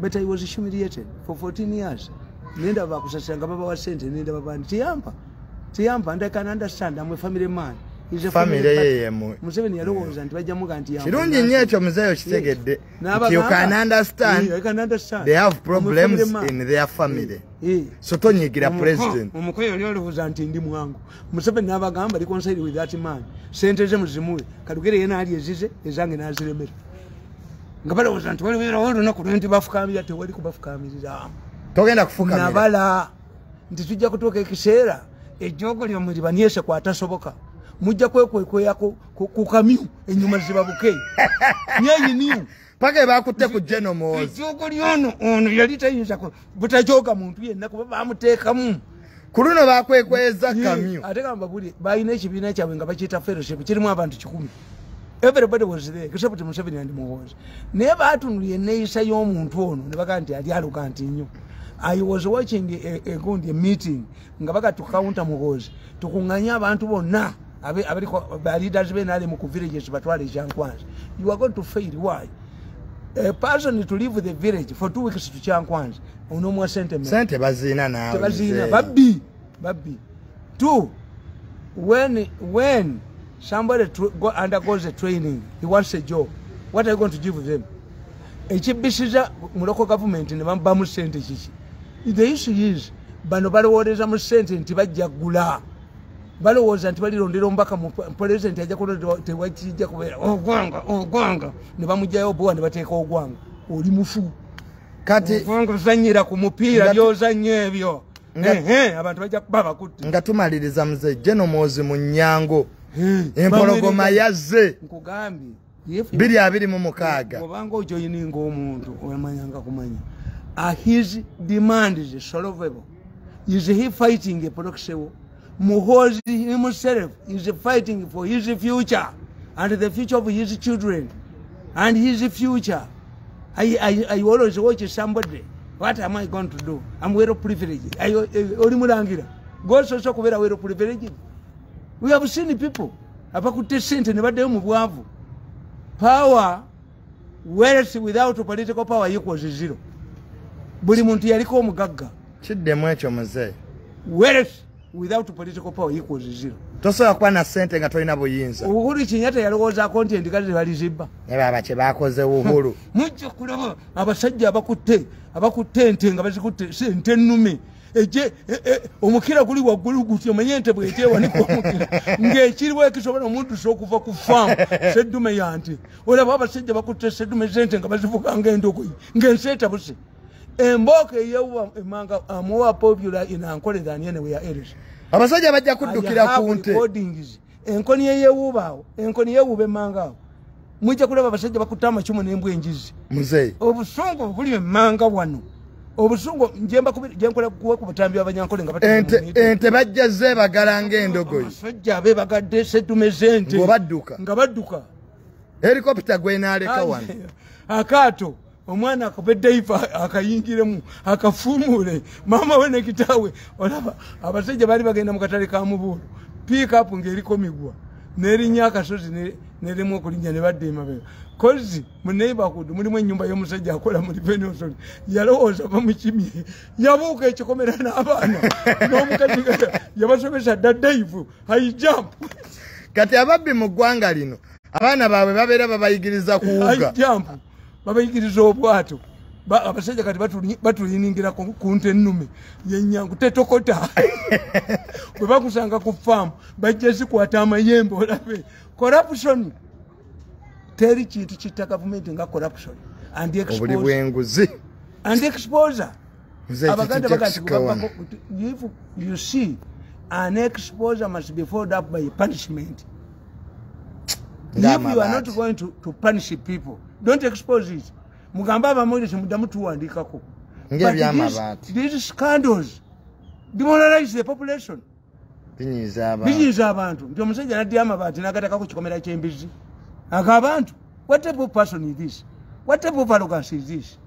But I was humiliated for 14 years. Nenda bakusasira nga babawa ssente, nenda babandi tiyampa. Tiyampa, and I can understand, I'm a family man. Family ye Museveni yalowooza nti bajja muga nti kirungi nnyo ekyo muzeeyo kitegedde. You can understand, they have problems in their family. So tonyigira president. Omukoyo oli olowooza nti ndi mwangu. Museveni n'abagamba reconcile with that man. Ssente ze muzimuwe. Kalugere ye n'ali ezize, ezange n'aziremera. Nga balowooza nti waliwo olunaku lwe nti bafukamirira, tewali kubafukamirira. Togenda kufukamira. Nabala nti tujja kutuuka ekiseera ejjoogo lyammwe libanyese kwatasoboka. Mujja kwekwekweya ku kamyu ennyuma zibabuke. Nyenyiniyo. Paka bakutte ku General Muhoozi. Ejjoogo lyono ono yali tayinza butajooga muntu yenna kuba bamuteekamu. Ku luno bakwekweza kamyu. Ate gamba buli balina ekibiina kyabwe nga bakiyita fellowship kirimu abantu 100. Everybody was there except Museveni and Muhoozi. Naye baatunulira enneeyisa y'omuntu ono ne bagamba nti ali arrogant nnyo. I was watching a meeting nga baga to counter Muhoozi tukuŋŋaanye abantu bonna abaliko ba leaders b'NRM ku villages batwale Kyankwanzi. You are going to fail. Why? A person to leave the village for 2 weeks to Kyankwanzi onomwa sente. Sente bazina naawe. Tebazina babbi babbi. 2, when somebody undergoes a training, he wants a job. What are you going to give them? Ekibisiza mu local government ne bamu sente kiki? The issue is bano balowooleza mu sente nti bajja gula. Balowooza nti balirondera omubaka mu president ajja kulonda tewakijja kubeera ogwanga ogwanga ne bamugjayo obuwa ne bateeka ogwanga. Oli mufu. Kati ogwanga ozannyira ku mupiira by'ozannya ebyo. Abantu bajja kuba bakutte. Nga tumaliriza mzee General Muhoozi mu nnyango. Empologoma yazze. Nkugambye. 2026. Obanga ojoyininga omuntu omanyanga kumanya. Are his demands solvable? Is he fighting a proxy war? Muhoozi himself is fighting for his future and the future of his children and his future. I always watch somebody. What am I going to do? I'm well privileged. Oli mulangira. Gososo kubeera well privileged. We have seen people abakutte sente ne baddayo mu bwavu. Power, wealth without political power equals zero. Buli muntu yaliko omugagga. Kiddemu ekyo mzee. Wealth without political power equals zero. Tosobola kuba na ssente nga tolina buyinza. Uhuru Kenyatta yalowoozaako nti endiga ze balizibba. Ne baba kye bakoze Uhuru. Mujja kulaba abasajja abakutte ente nga bazikutte ente ennume. Eje omukira guli waggulu gutyo omanye ente bw'eteewanika omukira ng'ekiriwo ekisobola omuntu okuva ku faamu seddume ya nte. Olaba abasajja bakutte seddume z'ente nga bazivuga ng'endogoyi ng'ensi etabuse. Embooko eyewuba emmanga more popular in Ankole than anywhere else. Abasajja bajja kuddukira ku nte. Enkoni eyewuba awo, enkoni yewuba emmanga awo. Mujja kulaba abasajja bakutte amacumu n'embwa enjizi. Muzeeyi. Obusungu buli emmanga wano. Obusungu njemba jenkola kuwa ku butambi abanyankole nga ente bajja zeebagala ng'endogoyi. Abasajja abeebagadde seddume z'ente. Nga badduka. Helikopita gwenaaleka wano. Akaato omwana akube daipa akayingiremu akafuumule maama we ne kitaawe. Olaba abasajja baali bagenda mu katale ka Mubuulu. Pick up ng'eriko migwa n'erinnya akasozi neremu okulinnya ne badda emabega. Kozi mu neighborhood mulimu ennyumba y'omusajja akola mu revenue authority. Yalowooza bamukimye. Yabuuka ekikomera n'abaana n'omukazi yabasomesa dda dive high jump. Kati ababbi mu ggwanga lino abaana baabwe babeera babayigiriza kuwuga. High jump. Babayigiriza obwato. Abasajja kati batuliningira ku nte ennume yenyangu tetokota. Bwe bakusanga ku faamu bajja zikwata amayembe olabe. Corruption. Teri kintu kitta gavumenti nga corruption and obuli bw'enguzi. And exposure. Abaganda bagamba if you see an exposure must be followed up by punishment. If you are not going to punish people, don't expose it. Mugamba abamawulire temuddamu tuwandiikako. Ng'ebyamabaati. These scandals demoralize the population. Binyiiza abantu. Nti omusajja n'addya amabaati n'agateeka ku kikomera ky'embizzi. Aga abantu. What type of person is this? What type of arrogance is this?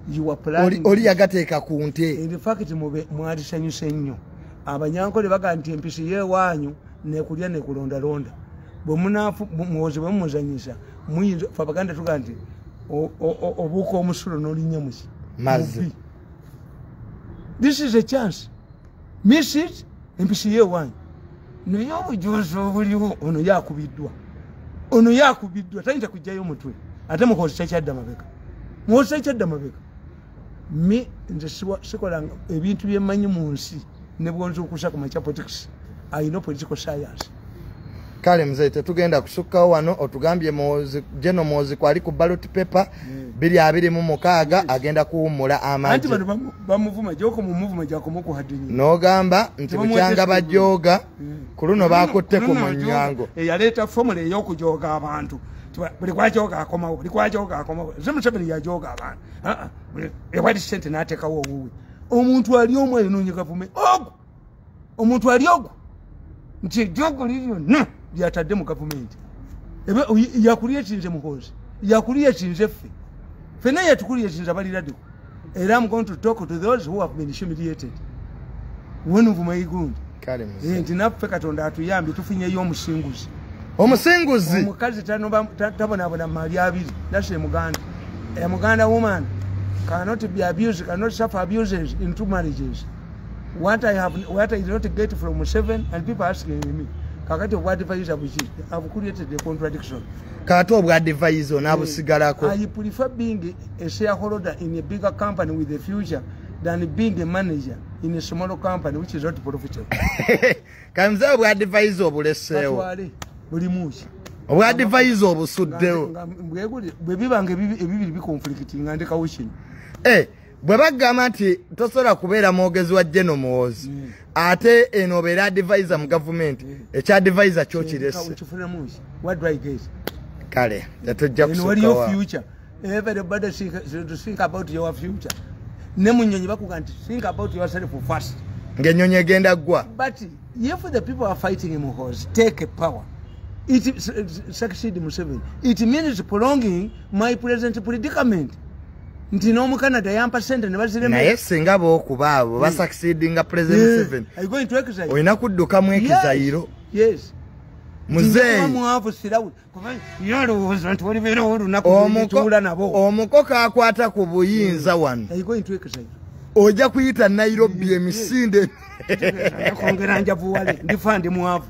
You are planning. Oli yagateeka ku nte. In fact, mwalisanyuse nnyo. Abanyankole baga nti empisi yeewaanyu nekulya nekulondalonda. Bwe munaafu Muhoozi bwe mumuzannyisa muyinza ffe Abaganda tuga nti obuuka omusulo n'olinnya muki? Mazzi. This is a chance. Miss it, empisi yeewaanyu. Naye obujuzi obuliwo ono yakubiddwa. Ono yakubiddwa tayinza kuggyayo mutwe. Ate Muhoozi takyadda mabega. Muhoozi takyadda mabega. Mi nze sikolanga ebintu bye mmanyi mu nsi ne bwonza okusa ku makya politics. I know political science. Kale mzee, tetugenda kusukkawo wano. Otugambye General Muhoozi kwali ku ballot paper 2026 agenda kuwummula amagye. Anti bano bamuvuma joko mumuvuma jakomoku hadinyi. N'ogamba nti bukyanga bajooga ku luno bakutte ku munyango. Yaleeta formula ey'okujooga abantu. Buli kwajoga akomawo, buli kwajoga akomawo. Museveni yajooga abantu. Ewali ssente n'ateekawo owuwe. Omuntu ali omu ayonoonya gavumenti. Ogwo! Omuntu ali ogwo! Nti ejjoogo liri lyonna lyatadde mu gavumenti. Yakulyetinze Muhoozi, yakulyetinze ffe. Ffenna yatukulyetinze abali radical. Era I'm going to talk to those who have been humiliated. One of my good. Nti naffe Katonda atuyambye tufunyeyo omusinguzi. Omusinguzi. Omukazi tabonaabona mali abiri. That's a Muganda. A Muganda woman cannot be abused, cannot suffer abuses in two marriages. What I have, what I did not get from Museveni, and people asking me, kakati obwa advisor buki? I've created a contradiction. Kati obwa advisor n'abusigalako. I prefer being a shareholder in a bigger company with a future than being a manager in a smaller company which is not profitable. Kamze obwa advisor obuleseewo. Batwale buli muki. Obwa advisor obusuddewo. Bwe bibanga ebibiri biconflicting nga ndekawo kino. Bwe bagamba nti tosobola kubeera mwogezi wa General Muhoozi ate eno obeera advisor mu gavumenti, ekya advisor kyo kirese. What do I get? Kale tetujja kusukkawo. Future. Everybody think about your future. Ne mu nnyonyi bakuga nti think about yourself first. Ng'ennyonyi egenda ggwa. But if the people are fighting Muhoozi, take power. It succeed Museveni. It means prolonging my present predicament. Nti n'Omukanada yampa ssente ne baziremera. Naye singa b'okuba abo basucceedinga President Museveni. Are you going to exile? Olina kudduka mu exile. Yes. Muzeeyi. Mwavu sirawo. Kuba yalowooza nti walibeerawo olunaku lwe nabo. Omuko akwata ku buyinza wano. Are you going to exile? Ojja kuyita Nairobi emisinde. Kwongera njavuwale ndifa ndi mwavu.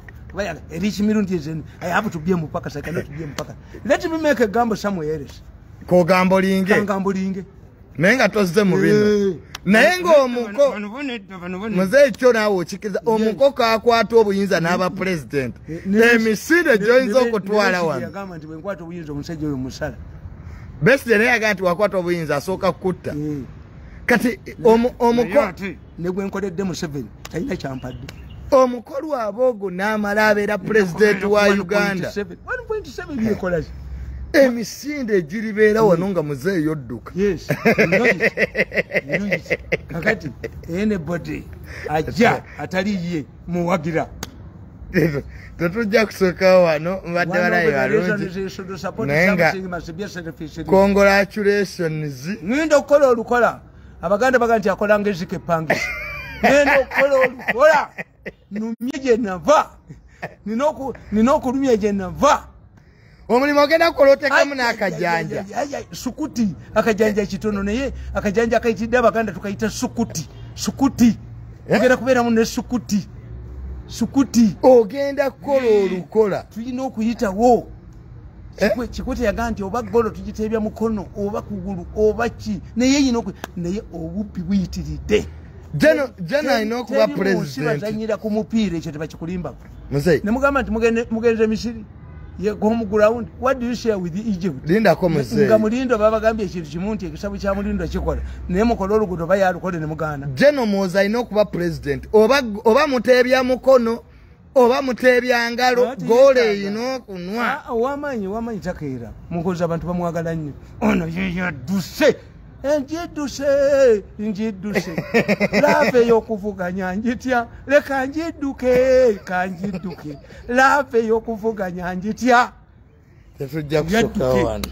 Erich mirundi ezen. I have to be mupaka, so I cannot be mupaka. Let me make a gamble somewhere else. Kogambolinge. Kangambolinge. Naye nga tozze mu bino. Naye ng'omuko muzeeyi kyo naawe okikkiriza omuko kaakwata obuyinza n'aba president. Emisinde gy'oyinza okutwala wano. Yagamba nti bwe nkwata obuyinza omusajja oyo musala. Besigye naye yagamba nti wakwata obuyinza asooka kukutta. Kati omuko ne gwe nkoledde Museveni talina kyampadde. Omukolo aboogo n'amala abeera president wa Uganda. 1.7 byekola ki? Emisinde egiribeera wano nga muzeeyi odduka. Yes. Kakati anybody ajja atali ye muwagira. Tetujja kusooka wano mbadde balayi balungi. Naye nga congratulations. Ngenda okukola olukola. Abaganda baga nti akola ng'ezike epangisa. Ngenda okukola olukola. Numye gye nava. Nina okulumya gye nava. Omulimu ogenda kukola oteekamu n'akajanja. Sukuti, akajanja kitono naye akajanja akayitidde Abaganda tukayita sukuti. Sukuti. Ogenda kubeeramu ne sukuti. Sukuti. Ogenda kukola olukola. Tulina okuyitawo. Kikwete yagamba nti oba ggolo tugiteebya mukono oba kugulu oba ki naye yina naye obubbi buyitiridde. Jeno alina okuba president. Bazanyira ku mupiira ekyo tebakikulimbako. Muzeeyi. Ne mugamba nti mugenze Misiri. Ye home ground. What do you share with Egypt? Lindako muzeeyi. Nga Mulindo babagambye ekintu kimu nti ekisabu kya Mulindo kikola. Naye mukola oluguudo bayalukole ne mugaana. Jeno Muhoozi alina okuba president. Oba muteebya mukono oba muteebya ngalo goolo erina okunwa. Ow'amaanyi takeera. Muhoozi abantu bamwagala nnyo. Ono ye yadduse. Njidduse. Lava ey'okuvuganya njitya. Leka njidduke, kanjidduke. Lava ey'okuvuganya njitya. Tetujja kusukka wano.